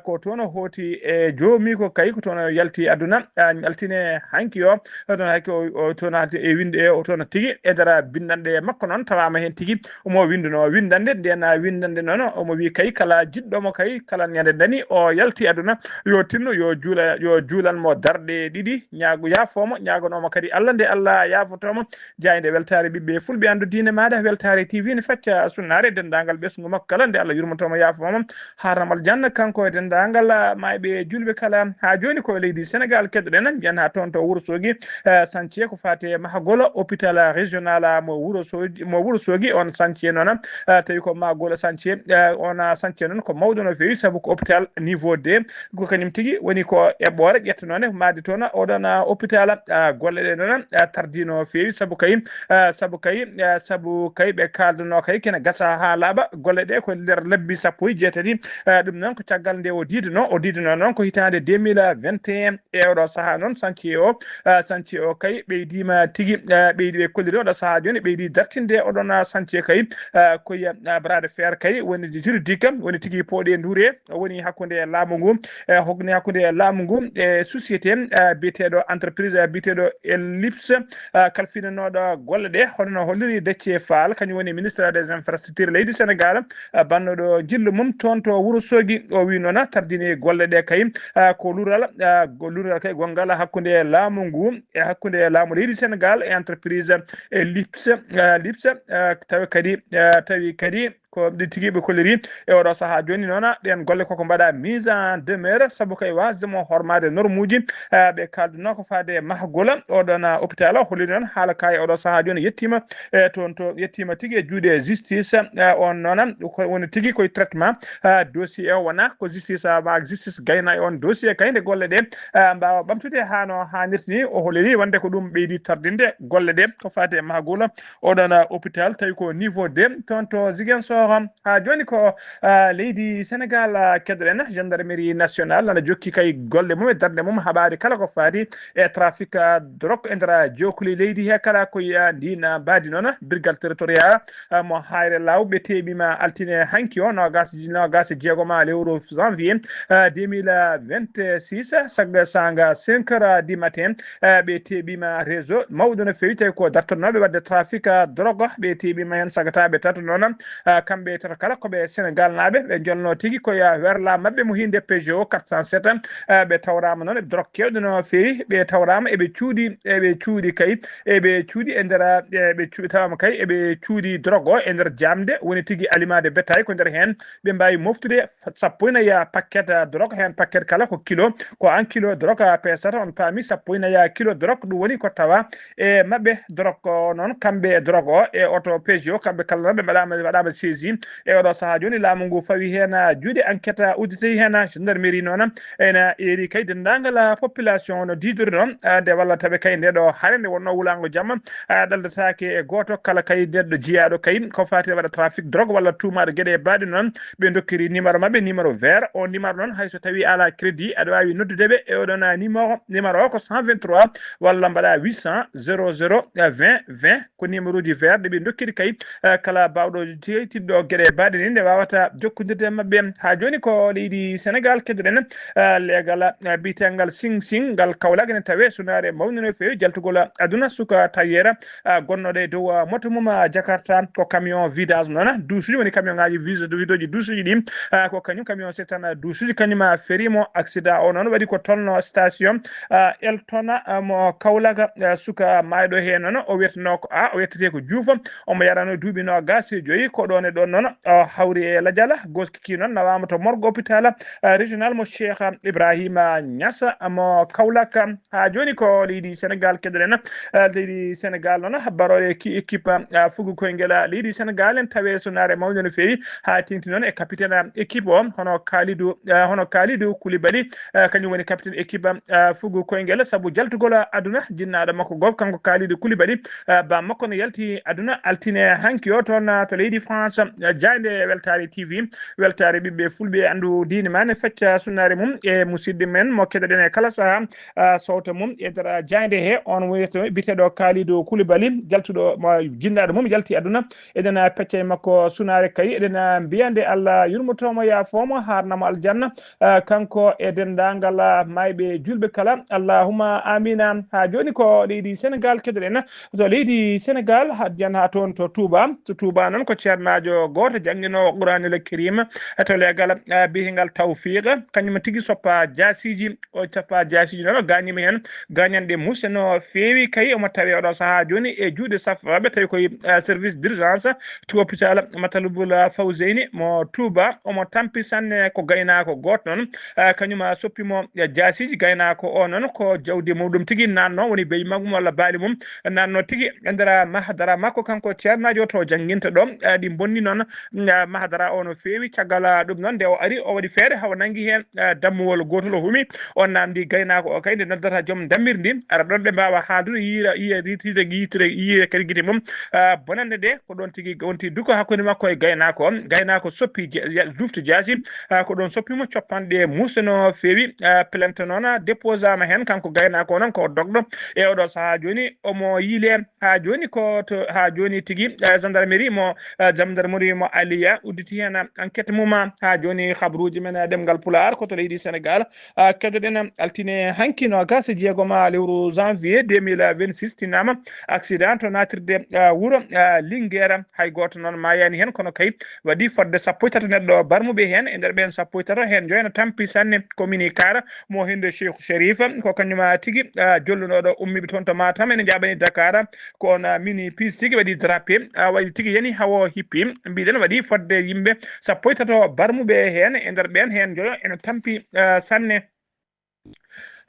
Ko toon o hooti e joomi ko kay, ko toon o yalti aduna altine hanki o. Toon hanki o toon halti e winde e o toon tigi e nder binndannde makko noon tawaama heen tigi omo winndunoo winndannde. Ndeen winndannde noon omo wii kay kala jiɗɗo mo kay kala ñande dani o yalti aduna yo tinno yo juula yo juulan mo darɗe ɗiɗi, ñaago yaafoo mo, ñaagonoo mo kadi Allah nde Allah yaafotoo mo. Jaaynde weltaare ɓiɓɓe fulɓe anndu diine maaɗa, weltaare T V ne facca sunnaare denndaangal ɓesngu makko kala nde Allah yurmotoo mo yaafoo mo. Haramal Janna kanko e denndaangal maayɓe e juulɓe kala. Haa jooni ko e leydi Senegaal keɗoɗen, mbiyen haa toon to Wuro Soogi, eh, sañce ko faati e mahagol hôpital régional mo Wuro Soogi, mo Wuro Soogi. On sañce noon, eh, tawi ko mahagol sañce, eh, on sañce noon ko mawɗo no feewi sabu ko hôpital niveau deux. Ko kañum tigi woni ko eɓɓoore ƴettanoonde maadi toon oɗon, ah, hôpital. Ah, golle ɗe noon, ah, tardino feewi sabu kay, ah, sabu kay, ah, sabu kay ɓe kaaldanoo kay kene gasa haa laaɓa. Golle ɗe ko nder lebbi sappo e jeetati. Ah, ɗum noon ko caggal nde o diiduno, o diiduno noon ko hitaande deux mille vingt et un. E oɗo sahaa noon, chantier o, ah, chantier o kay ɓeydiima tigi, ah, ɓeydi ɓe kolliri oɗo sahaa jooni, ɓeydi dartinde oɗon, ah, chantier kay, ah, ko, ah, bras de fer kay woni juridique, woni tigi pooɗe nduure, woni hakkunde laamu ngu, e hogni hakkunde laamu ngu e société, ah, biyeteeɗo entreprise, ah, biyeteeɗo Ellipse, ah, kalfinanooɗo golle ɗe, hono no holliri Déthié Fall, kañum woni ministre des infrastructures leydi Sénégal, ah, bannoɗo jillu mum toon to Wuro Soogi. O wi noon tardini golle ɗe kay, ah, ko lural, ah, go-, lural kay gonngal hakkunde laamu ngu e hakkunde laamu leydi Sénégal e entreprise Ellipse, ah, Ellipse, ah, tawi kadi, ah, tawi kadi ko ɗi tigi ɓe kolliri e oɗo sahaa jooni noon. Ɗeen golle koko mbaɗa mise en demeure sabu kay wasde mo hormaade normuuji, ah, ɓe kaalduno ko faade e mahgol oɗon, ah, hôpital. Holliri noon haala ka e oɗo sahaa jooni yettiima, e toon to yettiima tigi e juuɗe justice, ah, on noon ko woni tigi koye traitement, ah, dossier o wona ko justice, ah, ma justice gayna e on dossier kay nde golle ɗe, ah, mbaawa ɓamtude haa no haanirta ni. O holliri wonde ko ɗum ɓeydi tardinde golle ɗe ko faade e mahgol oɗon, ah, hôpital tawi ko niveau deux toon to Ziguinchor. Haa jooni ko, ah, leydi Sénégal, ah, keɗoɗen. Gendarmerie nationale nana jokki kay golle mum e darnde mum haɓaade kala ko faati e trafic, ah, drogue e nder jookoli leydi he kala ko yiya ndin, ah, mbaadi noon. Brigade territorial, ah, mo Hayre Law ɓe teeɓiima altine hanki o noogas, noogas e jeegoma lewru janvier, ah, deux mille vingt-six, sagga sanga cinq heures du matin, ah, ɓe teeɓiima réseau mawɗo no feewi tawi ko dartotnooɓe waɗde trafic, ah, drogue. Ɓe teeɓiima heen sagataaɓe tato noon, ah, kamɓe tato kala ko ɓe Sénégal naaɓe, ɓe jolno tigi ko ya werla maɓɓe mo hinde Peugeot quatre cent sept, ah, ɓe tawraama noon e drogue keewɗe no feewi, ɓe tawraama eɓe cuuɗi, eɓe cuuɗi kay, eɓe cuuɗi e nder, eɓe cuuɗi tawama kay eɓe cuuɗi drogue o e nder jamde woni tigi aliment de bétail ko nder heen ɓe mbaawi moftude sappo e nayi paquet, ah, drogue, heen paquet kala ko kilo, ko un kilo drogue, ah, peesata. On paami sappo e nayi kilo drogue, ɗum woni ko tawa e maɓɓe drogue o noon, kamɓe e drogue o e oto Peugeot, kamɓe kala noon ɓe mbaɗaama, ɓe mbaɗaama saisi. E oɗo sahaa jooni laamu ngu fawi heen, ah, juuɗe enquête, ah, udditi heen, ah, gendarmerie noon ena eeri kay denndaangal, ah, population no diidori noon, ah, nde wallata ɓe kay nde ɗo hare nde wonno wulaango jamma, ah, ɗaldataake e gooto kala kay neɗɗo jiyaaɗo kay ko faati e waɗa trafic drogue walla tuumaaɗo geɗe e baaɗe noon. Ɓe dokkiri numéro maɓɓe, numéro vert. O numéro noon, hay so tawii alaa crédit, aɗa waawi noddude ɓe e oɗon, ah, numéro. Numéro o ko cent vingt-trois walla mbaɗa huit cent zéro zéro vingt vingt. Ko numéro uji vert ɗi ɓe dokkiri kay, eh, kala baawɗo jeytidɗo geɗe baaɗe ni nde waawata jokkondirde e maɓɓe. Haa jooni ko leydi Sénégal keɗoɗen, eh, leegal, eh, biyeteegal Sing Sing ngal Kaolack ene tawee sunaare mawnde no feewi jaltugol aduna suka tayeera, ah, gonnooɗo e dow, ah, moto mum, ah, Jakarta. Ko camion vidage noon, ah, duusuji woni camion ngaaji vis-, vidooji duusuji ɗi, ah, ko kañum camion setan, ah, duusuji kañum, ah, ferii mo. Accident o noon waɗi ko tolno station, ah, Elton, ah, mo Kaolack, ah, suka maayɗo heen noon o wiyeteno ko A, o wiyetete ko Diouf, omo yarano duuɓi noogaas e joyi. Ko ɗoon e ɗoon noon o hawri e lajal, gooski noon nawaama to morgue hôpital, ah, régional mo Cheikh Ibrahima Niass mo Kaolack. Haa jooni ko leydi Sénégal keɗoɗen. Eh, leydi Sénégal noon, barooɗe ki-, équipe, ah, fugo koyngel, ah, leydi Sénégal en tawee sunaare mawnde no feewi, haa teeŋti noon e capitaine, ah, équipe o, hono Kalidou, ah, hono Kalidou Koulibaly, ah, kañum woni capitaine équipe, ah, fugo koyngel sabu jaltugol, ah, aduna jinnaaɗo makko gooto, kanko Kalidou Koulibaly, ah, ba makko no yalti aduna altine hanki o toon, ah, to leydi France. Jaaynde Weltaare T V, weltaare ɓiɓɓe fulɓe, anndu diine ma ne fecca sunnaare mum e musidɗo men mo keɗoɗen e kala saha, ah, sowto mum e nder jaaynde he. On wiyete biteɗo Kalidou Koulibaly, jaltuɗo mo jinnaaɗo mum yalti aduna. Eɗen pecca e makko sunaare kay, eɗen mbiya nde Allah yurmotomo, yaafomo, harnamo aljanna. Ah, kanko e denndaangal, ah, maayɓe juulɓe kala. Allahumma amina. Ha jooni ko leydi Senegal keɗoɗen. To leydi Senegal, hadjan ha toon to Touba. To Touba noon ko ceernaajo gooto jannginoowo Qur'aanil Karim to leegal, ah, biyetengal Tawfiq. Kañum tigi soppa jaasiiji, o soppa jaasiiji noon, o gaañiima heen gaañanɗe muuse no feewi. Kay omo tawee oɗo sahaa jooni e juuɗe safraaɓe, tawi koye, ah, service d'urgence to hôpital Matalibul Fawzeyni mo Touba. Omo tampi sanne, ko gaynaako gooto noon, ah, kañum, ah, soppi mo, ah, jaasiiji. Gaynaako o noon ko jawdi muɗum tigi naatno, woni beyi mum walla baali mum naatno tigi e nder mahadara makko, kanko ceernaajo to jannginta ɗo. Ah, ɗi bonni noon, ah, mahadara o no feewi. Caggal, ah, ɗum noon, nde o ari, o waɗi feere, hawa nanngi heen, ah, dammuwol gootol, o humi, o naamndi gaynaako o kay nde noddata joom dammirdi, ara ɗon ɓe mbaawa haaldude, yiira, yiya, yiitire, yiitire, yiire kadi gite mum. Ah, bonannde nde ko ɗon tigi wonti duko hakkunde makko e gaynaako on. Gaynaako soppi ja-, ja-, dufti jaasi, ah, ko ɗon soppi mo coppanɗe muuse no feewi. Ah, plainte noon, ah, déposama heen, kanko gaynaako o noon ko dogɗo e oɗo sahaa jooni, omo yiile. Ha jooni ko to, ha jooni tigi, eh, gendarmerie mo, eh, gendarmerie mo Aliya udditi heen enquête mum. Ha jooni, habruuji men, eh, ɗemngal Pulaar ko to leydi Senegal, ah, keɗoɗen altine hanki noogas e jeegom lewru janvier deux mille vingt-six, tinnaama accident to naatirde, ah, wuro, ah, Linguère. Hay gooto noon maayaani heen, kono kay waɗi fodde sappo e tato neɗɗo barmuɓe heen. E nder ɓeen sappo e tato, heen njoyo no tampi sanne. Ko mini car mo Hinde Cheikh Sherif, ko kañum tigi, ah, jollunoɗo ummiɓe toon to Matam, ene jaɓani Dakar. Ko on, ah, mini piis tigi waɗi drapé, ah, waɗi tigi yani hawo hippi. Mbiɗen waɗi fodde yimɓe sappo e tato barmuɓe heen, e nder ɓeen heen njoyo ene tampi, ah, sanne.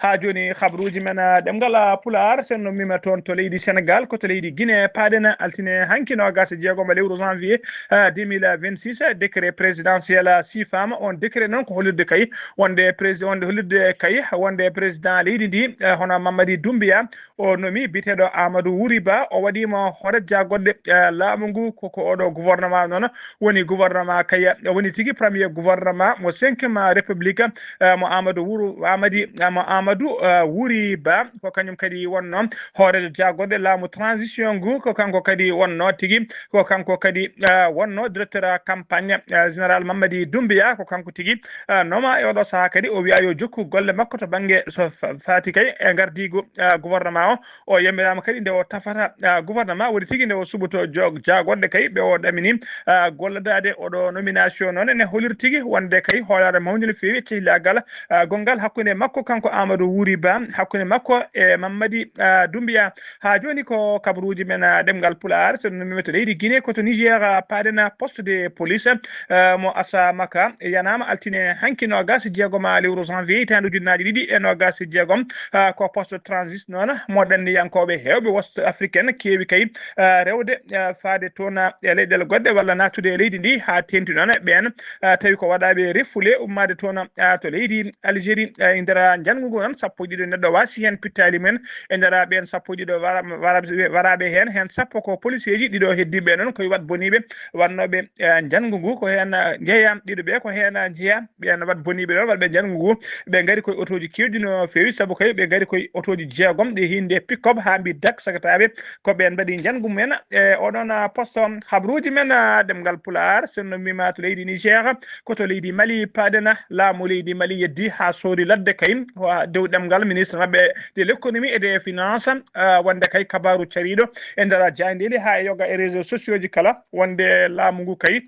Ha jooni, habruuji men, ah, ɗemngal, ah, Pulaar, sen no mima toon to leydi Senegal, ko to leydi Guinée paaɗen altine hanki noogas e jeegom lewru janvier, ah, deux mille vingt-six, décret présidentiel, ah, sifaama. On décret noon ko hollirde kay wonde prési-, wonde hollirde kay wonde président leydi ndi, eh, hono Mamadi Doumbouya, o nomi biteɗo Amadou Wuri Ba, o waɗiima hoore jagorɗe, eh, laamu ngu. Ko, ko oɗo gouvernement noon woni gouvernement kay, woni tigi premier gouvernement mo cinquième république, eh, mo Amadou Wuru, Amadi, eh, mo Amadou, eh, Wuri Ba. Ko kañum kadi wonno hooreejo jagorɗe laamu transition ngu. Ko kanko kadi wonno tigi, ko kanko kadi, eh, wonno directeur campagne, eh, général Mamadi Doumbouya. Ko kanko tigi, eh, noma e oɗo sahaa kadi, o wiya yo jokku golle makko to bannge so fa-, faati kay e ngardiigu, ah, gouvernement o. O yamiraama kadi nde o tafata, ah, gouvernement, woni tigi nde o suɓoto jo-, jaagorɗe kay ɓe o ɗamini, ah, gollodaade oɗo nomination noon ene holiri tigi wonde kay hoolaare mawnde no feewi e cehlaagal, ah, gonngal hakkunde makko kanko Amadou Wuri Ba, hakkunde makko e Mamadi, ah, Doumbouya. Haa jooni ko kabaruuji men, ah, ɗemngal Pulaar, so no mimata leydi Guinée, ko to Niger, ah, paaɗen, ah, poste de police, ah, mo Asamaka, yanaama altine hanki noogas e jeegom lewru janvier hitaande ujunnaaje ɗiɗi e noogas e jeegom. Ah, ko poste transit noon mo ɗanniyankooɓe heewɓe West African keewi kay, ah, rewde, ah, faade toon, ah, e leyɗeele goɗɗe walla naattude e leydi ndi haa teeŋti noon e ɓeen, ah, tawi ko waɗaaɓe refule ummaade toon, ah, to leydi Algérie, ah, e nder njanngu ngu noon, sappo e ɗiɗo neɗɗo waasi heen pittaali mum en. E nder ɓeen sappo e ɗiɗo wara-, wara-, waraaɓe heen, heen sappo ko poliseeji, ɗiɗo heddiiɓe noon koye waɗ boniiɓe waɗnooɓe, eh, njanngu ngu. Ko heen, eh, njeyaa, ɗiɗo ɓe ko heen, eh, njeyaa ɓeen waɗ boniiɓe ɗoon waɗɓe njanngu ngu. Ɓe ngari koye otooji keewɗi no feewi, sabu kay ɓe ngari koye otooji jeegom ɗi hiinde pick-up haa mbi dak sagataaɓe. Ko ɓeen mbaɗi njanngu mumen e oɗoon, ah, poste. Habruuji men, ah, ɗemngal Pulaar, sinno mbiima to leydi Niger, ko to leydi Mali paaɗen. Laamu leydi Mali yeddi haa soodi ladde kay, wa-, dow ɗemngal ministre maɓɓe de l'économie et des finances, ah, wonde kay kabaaru cariiɗo e nder jaayndeeli haa e yoga e réseaux sociaux ji kala, wonde laamu ngu kay,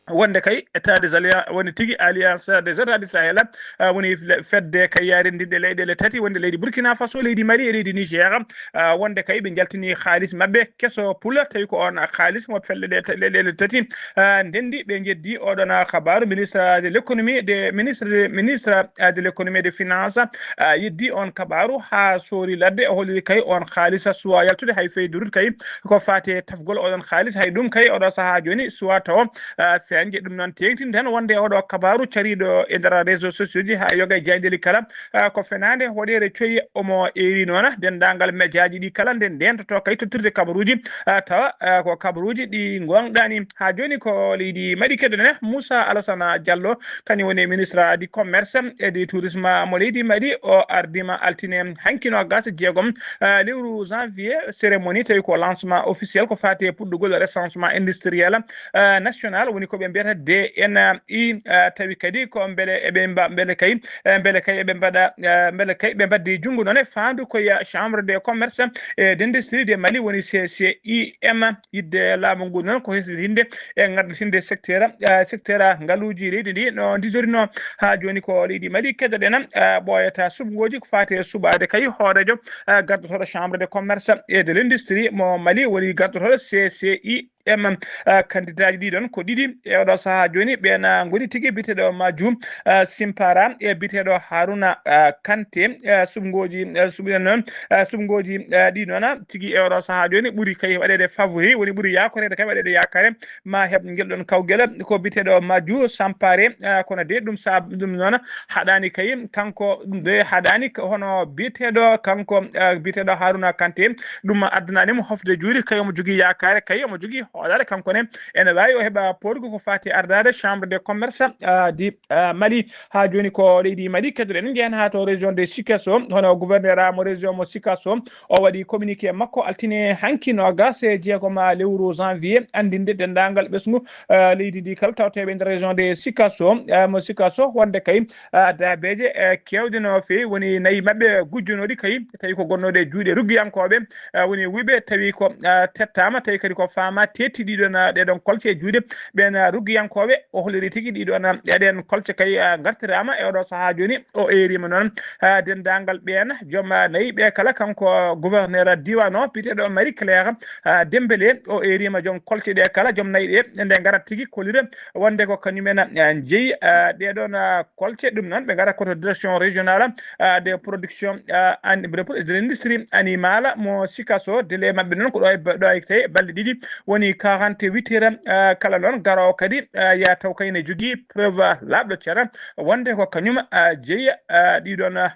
wonde kay État des Alliances, woni tigi Alliance des États du Sahel, ah, woni le-, fedde kay yarindirde leyɗeele tati, wonde leydi Burkina Faso, leydi Mali e leydi Niger, ah, wonde kay ɓe njaltini haalis maɓɓe keso pula, tawi ko oon haalis mo felle ɗe ta-, leyɗeele tati, ah, ndenndi. Ɓe njeddi oɗon, ah, kabaaru, ministre de l'économie, de, ministre de, ministre, ah, de l'économie et des finances, ah, yeddi oon kabaaru haa soori ladde, o holiri kay oon haalis suwaa yaltude hay fey durut kay ko faati e tafgol oɗon haalis. Hay ɗum kay oɗo sahaa jooni suwaa tawo, ah, Dañde ɗum noon teeŋtini tan wonde oɗo kabaaru cariiɗo e nder réseau sociaux ji haa yoga e jaayndeeli kala, ah, ko fenaande hoɗeere coyi omo eeri noon denndaangal mejaaji ɗi kala nde ndeentoto kay tottirde kabaruuji, ah, tawa, ah, ko kabaruuji ɗi ngoongɗaani. Haa jooni ko leydi Mali keɗoɗen Moussa Alassane Diallo, kañum woni ministre du commerce et du tourisme mo leydi Mali. O ardiima altine hanki noogaas e jeegom, ah, lewru janvier, cérémonie tawi ko lancement officiel ko faati e puɗɗugol recensement industriel, ah, national, woni ko ɓe mbiyata D N I, ah, tawi kadi ko mbele eɓe mba-, mbele kay, eh, mbele kay eɓe mbaɗa, ah, mbele kay ɓe mbaddi junngo noon e faandu ko ya chambre de commerce et d'industrie de Mali, woni C C I M, yidde laamu ngu noon ko hesɗitinde e ngardatinde secteur, ah, secteur ngaluuji leydi ndi no ndisorino. Haa jooni ko leydi Mali keɗoɗen, ah, ɓooyata suɓngooji ko faati e suɓaade kay hooreejo, ah, gardotooɗo chambre de commerce et de l'industrie mo Mali, woni gardotooɗo C C I M. Ah, kandidaaji ɗi ɗoon ko ɗiɗi e oɗo sahaa jooni, ɓeen, ah, ngoni tigi biyeteeɗo Maju, ah, Simpara e biyeteeɗo Haruna, ah, Kante, ah, suɓngooji, ah, suɓiɗen noon, ah, suɓngooji, ah, ɗi noon, ah, tigi e oɗo sahaa jooni ɓuri kay waɗeede favori, woni ɓuri yaakoreede kay waɗeede yaakaare ma heɓ ngel ɗoon kawgel ko biyeteeɗo Maju Sampare, ah, kono de ɗum saabu ɗum noon haɗaani kay kanko, ɗum de haɗaani ko hono biyeteeɗo kanko, ah, biyeteeɗo Haruna Kante, ɗum addanaani mo hofde juuɗe kay omo jogii yaakaare kay omo jogii hoolaare kanko ne ene waawi o heɓa poorgu ko faati ardaade chambre de commerce, ah, di, ah, Mali. Haa jooni ko leydi Mali keɗoɗen njeyen haa to région de Sikasso, hono gouverneur mo région mo Sikasso, o waɗi communiqué makko altine hanki noogaas e jeegom lewru janvier, anndinde denndaangal ɓesngu, ah, leydi ndi kala tawteeɓe e nder région de Sikasso, ah, mo Sikasso, wonde kay, ah, daabeeje, eh, keewɗe no feewi woni nayi maɓɓe gujjonooɗi kay, tawi ko gonnooɗe e juuɗe ruggiyankooɓe, ah, woni wuyɓe, tawi ko, ah, tettaama, tawi kadi ko faama teetti ɗiɗon, ah, ɗeɗon kolce e juuɗe ɓeen, ah, ruggiyankooɓe. O holliri tigi ɗiɗon, ah, ɗeɗen kolce kay, ah, ngartiraama e oɗo sahaa jooni. O eeriima noon, ah, denndaangal ɓeen joom, ah, nayi ɓe kala, kanko gouverneur diiwaan o biyeteeɗo Marie Claire, ah, Dembélé. O eeriima joom kolce ɗe kala, joom nayi ɗe, nde ngarat tigi kollira wonde ko kañumen, ah, njeyi, ah, ɗeɗon, ah, kolce. Ɗum noon ɓe ngara koto direction régionale, ah, de production, ah, an-, de pro-, de l'industrie animale mo Sikasso. Délai maɓɓe noon ko ɗo e ba-, ɗo e tawi balɗe ɗiɗi, woni quarante-huit heures, ah, kala noon garoowo kadi, ah, ya taw kay ne jogii preuve laaɓɗo ceera wonde ko kañum, ah, jeyi, ah, ɗiɗon, ah,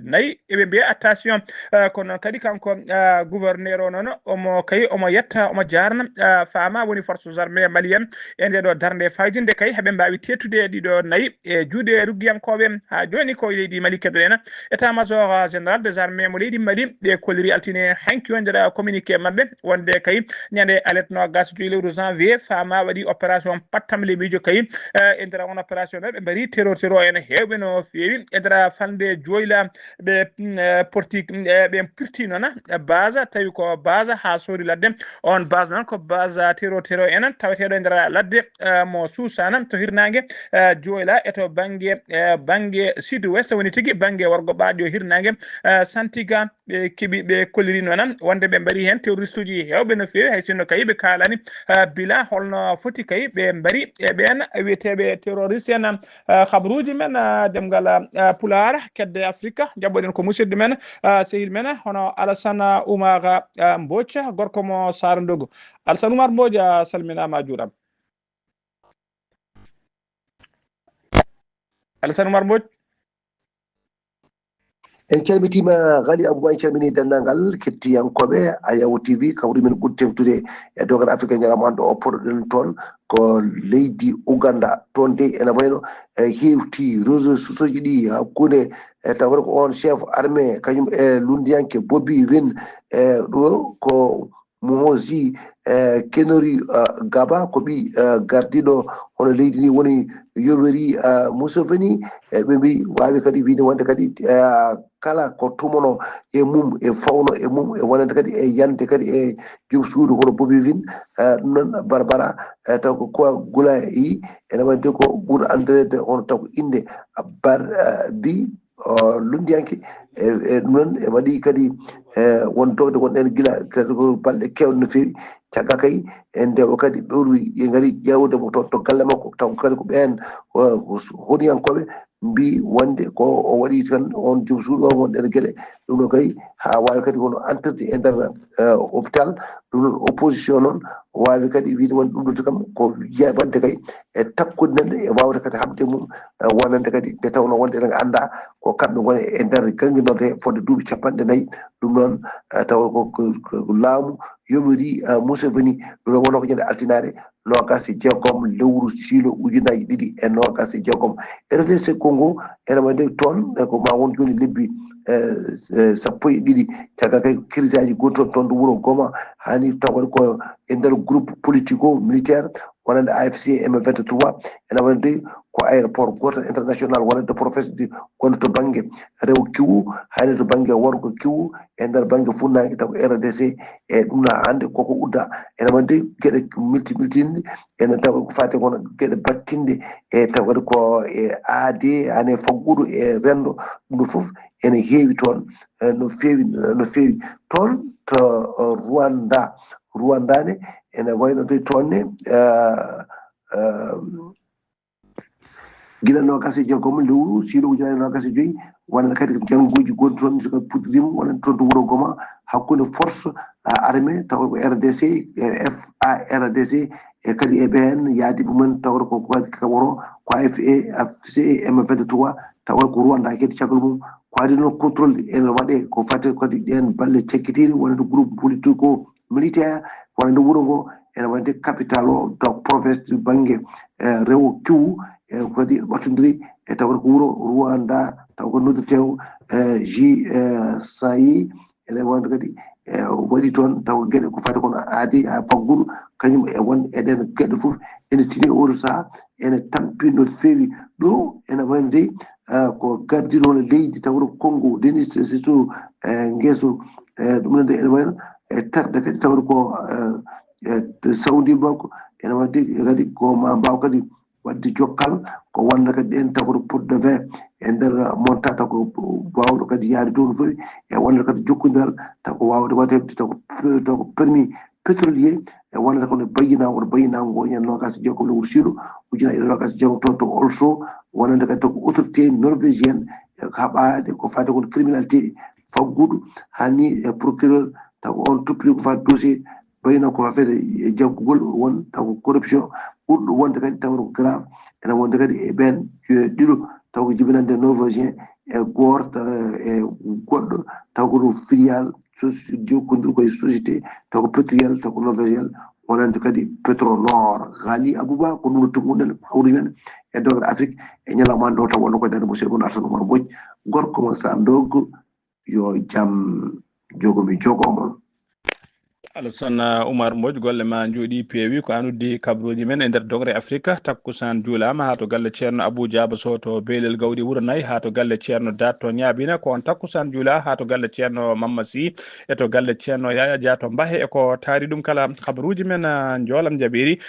nayi. Eɓe mbiya attention, ah, kono noon kadi kanko, ah, gouverneur o noon omo kay omo yetta omo jaarna, ah, faama woni forces armées maliennes e nde ɗo darnde fayde nde kay heɓe mbaawi teettude ɗiɗo nayi e juuɗe ruggiyankooɓe. Haa jooni ko e leydi Mali keɗoɗen, état major général des armées mo leydi Mali ɓe kolliri altine hanki o nder communiqué maɓɓe wonde kay ñande alerte noogaas e joy lewru janvier faama waɗi opération pattamle miijo kay, eh, e nder on opération ɗo ɓe mbari terror terror en heewɓe no feewi e nder falnde Joyla. Ɓe, mm, eh, porti, mm, eh, ɓe pirti noon, eh, base, tawi ko base haa soodi ladde. On base noon ko base, eh, tero tero en taweteeɗo e nder ladde, eh, mo Suusana to hirnaange, eh, Joyla e to bannge, eh, bannge sud ouest, woni tigi bannge wargo ɓaaɗo hirnaange, eh, Santiga. Ɓe keɓi, ɓe kolliri noon wonde ɓe mbaɗi heen terroriste uji heewɓe no feewi, hay sinno kay ɓe kaalani, eh, bila holno foti kay ɓe mbaɗi e ɓeen wiyeteeɓe terroriste en. Ah, habaruuji men, ah, demngal, ah, Pulaar, kedde Afrika, njaɓɓoɗen ko musidɗo men, ah, sehil men, hono Alassane Oumar, ah, Mbodj, gorko mo Saara Ndogo. Alassane Oumar Mbodj, a salminaama, a juuraama. Alassane Oumar Mbodj. En calmitiima Ghali Abou, en calminii denndaangal kettiyankooɓe Ayaw T V, kawri men ɓuri teftude e dogal Afrika ñalawma hannde o, poɗɗen toon ko leydi Ouganda. Toon de ena wayno, e, heewti réseaux sociaux ji ɗi hakkunde, e, tawata ko on chef armée kañum e lunndiyanke Bobi Wine, e, ɗo ko Muhoozi, e, Kainerugaba, ko ɓii, e, gardiiɗo hono leydi ndi woni Yoweri, e, Museveni. E, ɓe mbii waawi kadi wiyde wonde kadi, e, kala ko tumono e mum, e fawno e mum, e wonande kadi e yande kadi e joom suudu hono Bobi Wine, e, ɗum noon Barbara, e, taw ko Kwa Gulayi, ene wayde ko ɓuri anndireede hono taw ko innde Bar-, e, bi o lunndiyanke. E, e ɗum noon e waɗi kadi, e, won dogde wonɗen gila kadi ko balɗe keewɗe no feewi. Caggal kay, e nde o kadi ɓe urwi, ɓe ngari ƴeewde mo to, to galle makko, taw kadi ko ɓeen, o, o, hoɗiyankooɓe mbi wonde ko o waɗi tan, on joom suudu o wonde ene geɗe. Ɗum ɗo kay, haa waawi kadi kono entrede e nder eh, hôpital. Ɗum noon opposition noon waawi kadi wiide wonde ɗum ɗo kam ko jaɓande kay e takkude nanɗe e waawde kadi haɓde mum, eh, wonande kadi nde tawnoo wonde eɗen annda ko kamɓe ngoni e nder ganginorde fodde duuɓi capanɗe nayi. Ɗum noon eh, tawa ko ko- ko laamu yomiri eh, Museveni. Ɗum noon wonoo ko ñande altinaare noogas e jeegom lewru siilo ujunaaji ɗiɗi e noogas e jeegom. R D C Congo ene waɗi toon eh, ko ma won jooni lebbi eh, eh, sappo e ɗiɗi. Caggal kay kirisaaji goni toon toon to wuro Goma, hani taw waɗi ko e nder groupe politico militaire wonande A F C M vingt-trois. Ene wonande ko aéroport goto international wonande professeur gonɗo to bangge rewo kiwu, hayno to bangge worgo kiwu e nder bangge funnaange taw ko R D C. E ɗum na hannde koko udda. Ene wonande geɗe milti miltinde ene taw ko fate kono geɗe battinde e taw kadi ko e aade ane faggudu e rendo. Ɗum ɗo fof ene heewi toon eh, no feewi no feewi toon to eh, Rwanda. Rwanda ne ene wayno to toon ne eh, eh, gila noogas e jeegom lewru siilo ujunaaji noogas e joyi. Wonande kadi jannguuji gonɗi toon so puɗɗiima wonande toon to wuro Goma hakkunde force eh, armée taw ko R D C eh, F A R D C e kadi e ɓeen yaadiiɓe mumen tawata ko kadi ka woro ko A F A F C M vingt-trois. Tawa ko Rwanda kadi caggal mum ko adi noon contrôle ene waɗe ko fate kadi ɗeen balle cakkitiiɗe wonande groupe politico militaire wonande wuro ngo ene wonande capital o taw province du bangge eh, rewo kiwu e kadi ɓattondiri e tawa ko wuro Rwanda taw ko noddirtee o eh, G eh, Sayi. Ene wonde kadi e waɗi toon taw geɗe ko fati kono aadi ha faggudu kañum e won eɗen geɗe fof ene tini oɗo saha ene tampi no feewi. Ɗo ene wayno dey eh, ko gardiɗo hono leydi tawro Congo Denis Sassou eh, ngeso eh, ɗum nde ene wayno e tarde kadi tawro ko eh, eh, sawdi makko ene wayno dey kadi ko ma mbaw kadi wadde jokkal ko walla kadi ɗen takoto pour de vingt e nder montant tako bawɗo kadi yaade toon fof e walla kadi jokkondiral tako wawde waɗde heɓde tako tako permis pétrolier e walla kono bayyinango oto bayyinango ngo ñande nogas e jeegom lewru siilo ujuna e nogas e jeegom toon to olso wonande kadi tako autorité norvégienne e haɓade ko fate kon criminalité faggudu hani e procureur tako on toppiri ko fate dossier bayno ko affaire e jaggugol won taw ko corruption ɓurɗo wonde kadi taw ko grave ene wonde kadi e ɓen ɗiɗo taw ko jibinande norvégien e goto e goɗɗo taw ko ɗum filial jokkondir koye société taw ko pétrolial taw ko norvégien wonande kadi pétrolor haali abouba ko ɗum no tummuɗen hawri men e dogre afrique e ñalawma ɗo taw wonno koye dande mo sirgon artan omar boj gorko mo sa dog yo jam jogomi jogo mon. Alassane Oumar Mbodj, golle ma njooɗi peewi. Ko an uddi kabaruuji men e nder dogre Afrika. Takkusaan juulaama haa to galle Ceerno Abuu Jaaba Sow to Beelel Gawɗi Wuro Nayi, haa to galle Ceerno Daat to Ñaabina. Ko on takkusaan juulaa haa to galle Ceerno Mamma Sy e to galle Ceerno Yaaya Dia to Mbahe e ko taari ɗum kala. Kabaruuji men njoolam jaɓeeri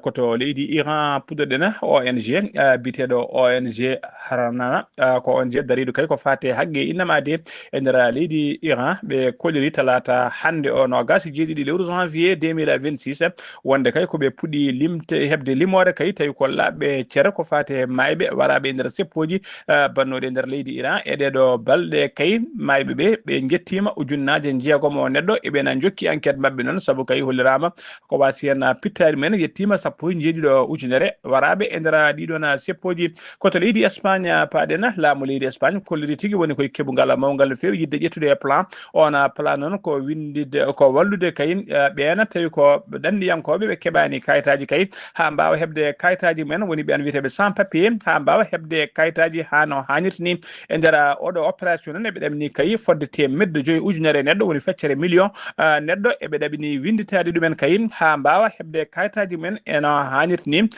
ko to leydi Iran puɗɗoɗen O N G biyeteeɗo O N G Harnana, ko O N G dariiɗo kay ko faati e haqqe innam aadee e nder leydi Iran. Ɓe koliri talaata hannde o noogaas e jeeɗiɗi lewru janvier deux mille vingt-six wonde kay ko ɓe puɗɗi limte heɓde limoore kay tawi ko laaɓɓe cere ko faati e maayɓe waraaɓe e nder seppooji bannooɗi e nder leydi Iran. E ɗee ɗoo balɗe kay maayɓe ɓe ɓe njettiima ujunnaaje njeegom o neɗɗo. Eɓena njokki enquête maɓɓe noon sabu kay holliraama ko waasi heen pittaari men yettiima sappo e njeeɗiɗo ujunere waraaɓe e nder ɗiɗon seppooji. Ko to leydi Espagne paaɗen. Laamu leydi Espagne kolliri tigi woni koye keɓungal mawngal no feewi yiɗde ƴettude e plan. Oon plan noon ko winnditde ko wallude kay ɓeen tawi ko ɗanndiyankooɓe ɓe keɓaani kayitaaji kay haa mbaawa heɓde kayitaaji mumen woni ɓeen wiyeteeɓe sans papier haa mbaawa heɓde kayitaaji haa no haanirta ni. E nder oɗo opération noon eɓe ɗamini kay fodde teemedde joyi ujunere neɗɗo woni feccere million neɗɗo eɓe ɗaɓini winnditaade ɗumen kay haa mbaawa heɓde kayitaaji mumen e no haanirta ni.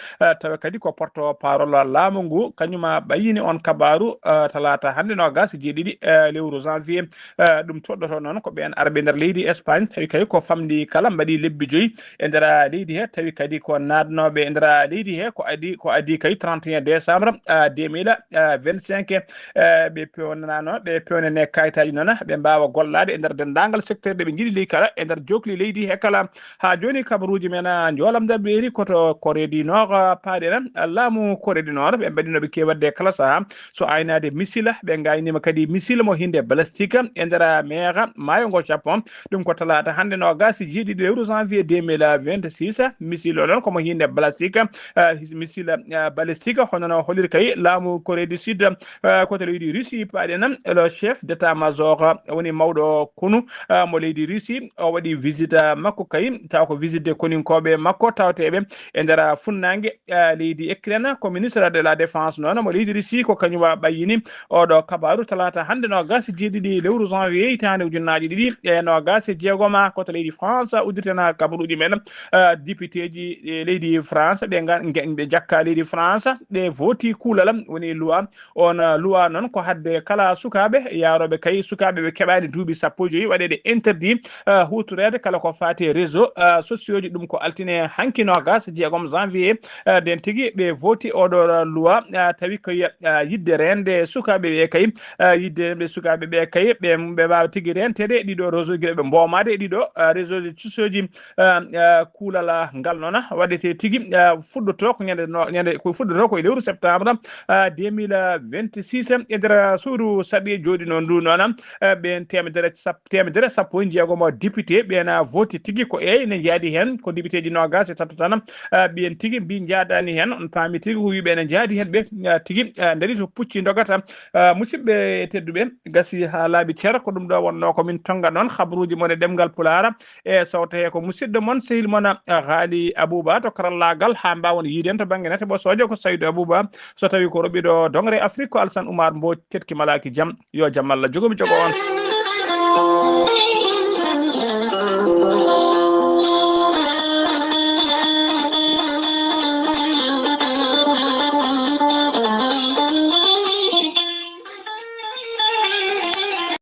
Tawa kadi ko porte parole laamu ngu kañuma ɓayyini on kabaaru talaata hannde noogaas e jeeɗiɗi lewru janvier. Ɗum toɗɗoto noon ko ɓeen arɓe nder leydi Espagne tawi kay ko pamɗi kala mbaɗi lebbi joyi e nder leydi he, tawi kadi ko naatnooɓe e nder leydi he ko adi, ko adi kay trente et un décembre, ah, deux mille vingt-cinq. Eh, ɓe pewnanano, ɓe pewnane kayitaji noon, ɓe mbawa gollaade e nder denndaangal secteur ɗe ɓe njiɗi ley kala, e nder jokli leydi he kala. Haa jooni kabaruuji men, ah, njoolamde ɓeeri koto Corée du Nord, ah, paaɗen, ah, laamu Corée du Nord, ɓe mbaɗino ɓe kewadde kala saha. So aynaade missile, ɓe ngaynima kadi missile mo hinde balistique e nder meeha maayo ngo Japon. Ɗum ko talaata hannde noogas e jeeɗiɗi lewru janvier deux mille vingt-six. Missile o noon ko mo hinde balistique, ah, his-, missile, ah, balistique, hono no holiri kay laamu Corée du Sud, ah, koto leydi Russie, paaɗen, le chef d'état-major, ah, woni mawɗo konu, ah, mo leydi Russie, o waɗi visite, ah, makko kay, taw ko visite de koninkooɓe makko tawteeɓe e nder, ah, funnaange, ah, leydi Ukraine. Ko ministre de la défense noon mo leydi Russie, ko kañum wa ɓayyini oɗo kabaru talaata hannde noogas e jeeɗiɗi lewru janvier hitaande ujunnaaji ɗiɗi e noogas e jeegom, ah, koto leydi France, uddirten kabaruuji men, ah, députéji, eh, leydi France, ɓe ngan-, nge-, ɓe jakka leydi France, ɓe voti kuulal, woni loi. On, ah, loi noon ko hadde kala sukaaɓe yaarooɓe kay, sukaaɓe ɓe keɓaani duuɓi sappo e joyi waɗeede interdit, ah, huutoreede kala ko faati e réseau, ah, sociaux ji. Ɗum ko altine hanki noogas e jeegom janvier, ah, nden tigi ɓe voti oɗo loi, ah, tawi ko yi-, ah, yidde reende sukaaɓe ɓe kay, ah, yidde ɓe sukaaɓe ɓe kay, ɓe, ɓe mbaawa tigi reenteede e ɗiɗo réseau ji, ɓe mboomaade e ɗiɗo, ah, réseau ji sociaux ji, ah, ah, kuulal, ah, ngal noon, ah, waɗete tigi, ah, fuɗɗoto ko ñande no, ñande ko fuɗɗoto ko e lewru septembre, ah, deux mille vingt-six, e nder, ah, suudu saɗi jooɗi noon ndu noon, ah, ɓeen teemedere sap-, teemedere sappo e jeegom député, ɓeen, ah, voti tigi ko eey ne njaadi heen, ko député ji noogas e tato tan, ah, ɓeen tigi mbi njaadaani heen, on paami tigi ko wiiɓe ne njaadi heen ɓe, ah, tigi, ah, ndarii to pucci ndogata. Ah, musidɓe tedduɓe, gasi haa laaɓi cer, ko ɗum ɗo wonnoo ko min tonnga noon habaruuji mon e ɗemngal Pulaar, e sawto he ko musidɗo mon, sehil mon, ah, Haali Abuba to karallaagal, haa mbaawon yiiden to bannge nate ɓosoojo ko Saydu Abuba, so tawi ko roɓiɗo dongre Afrique ko Alsan Oumar Mbo ketki malaaki jam, yo jam Allah jogomi jogo on.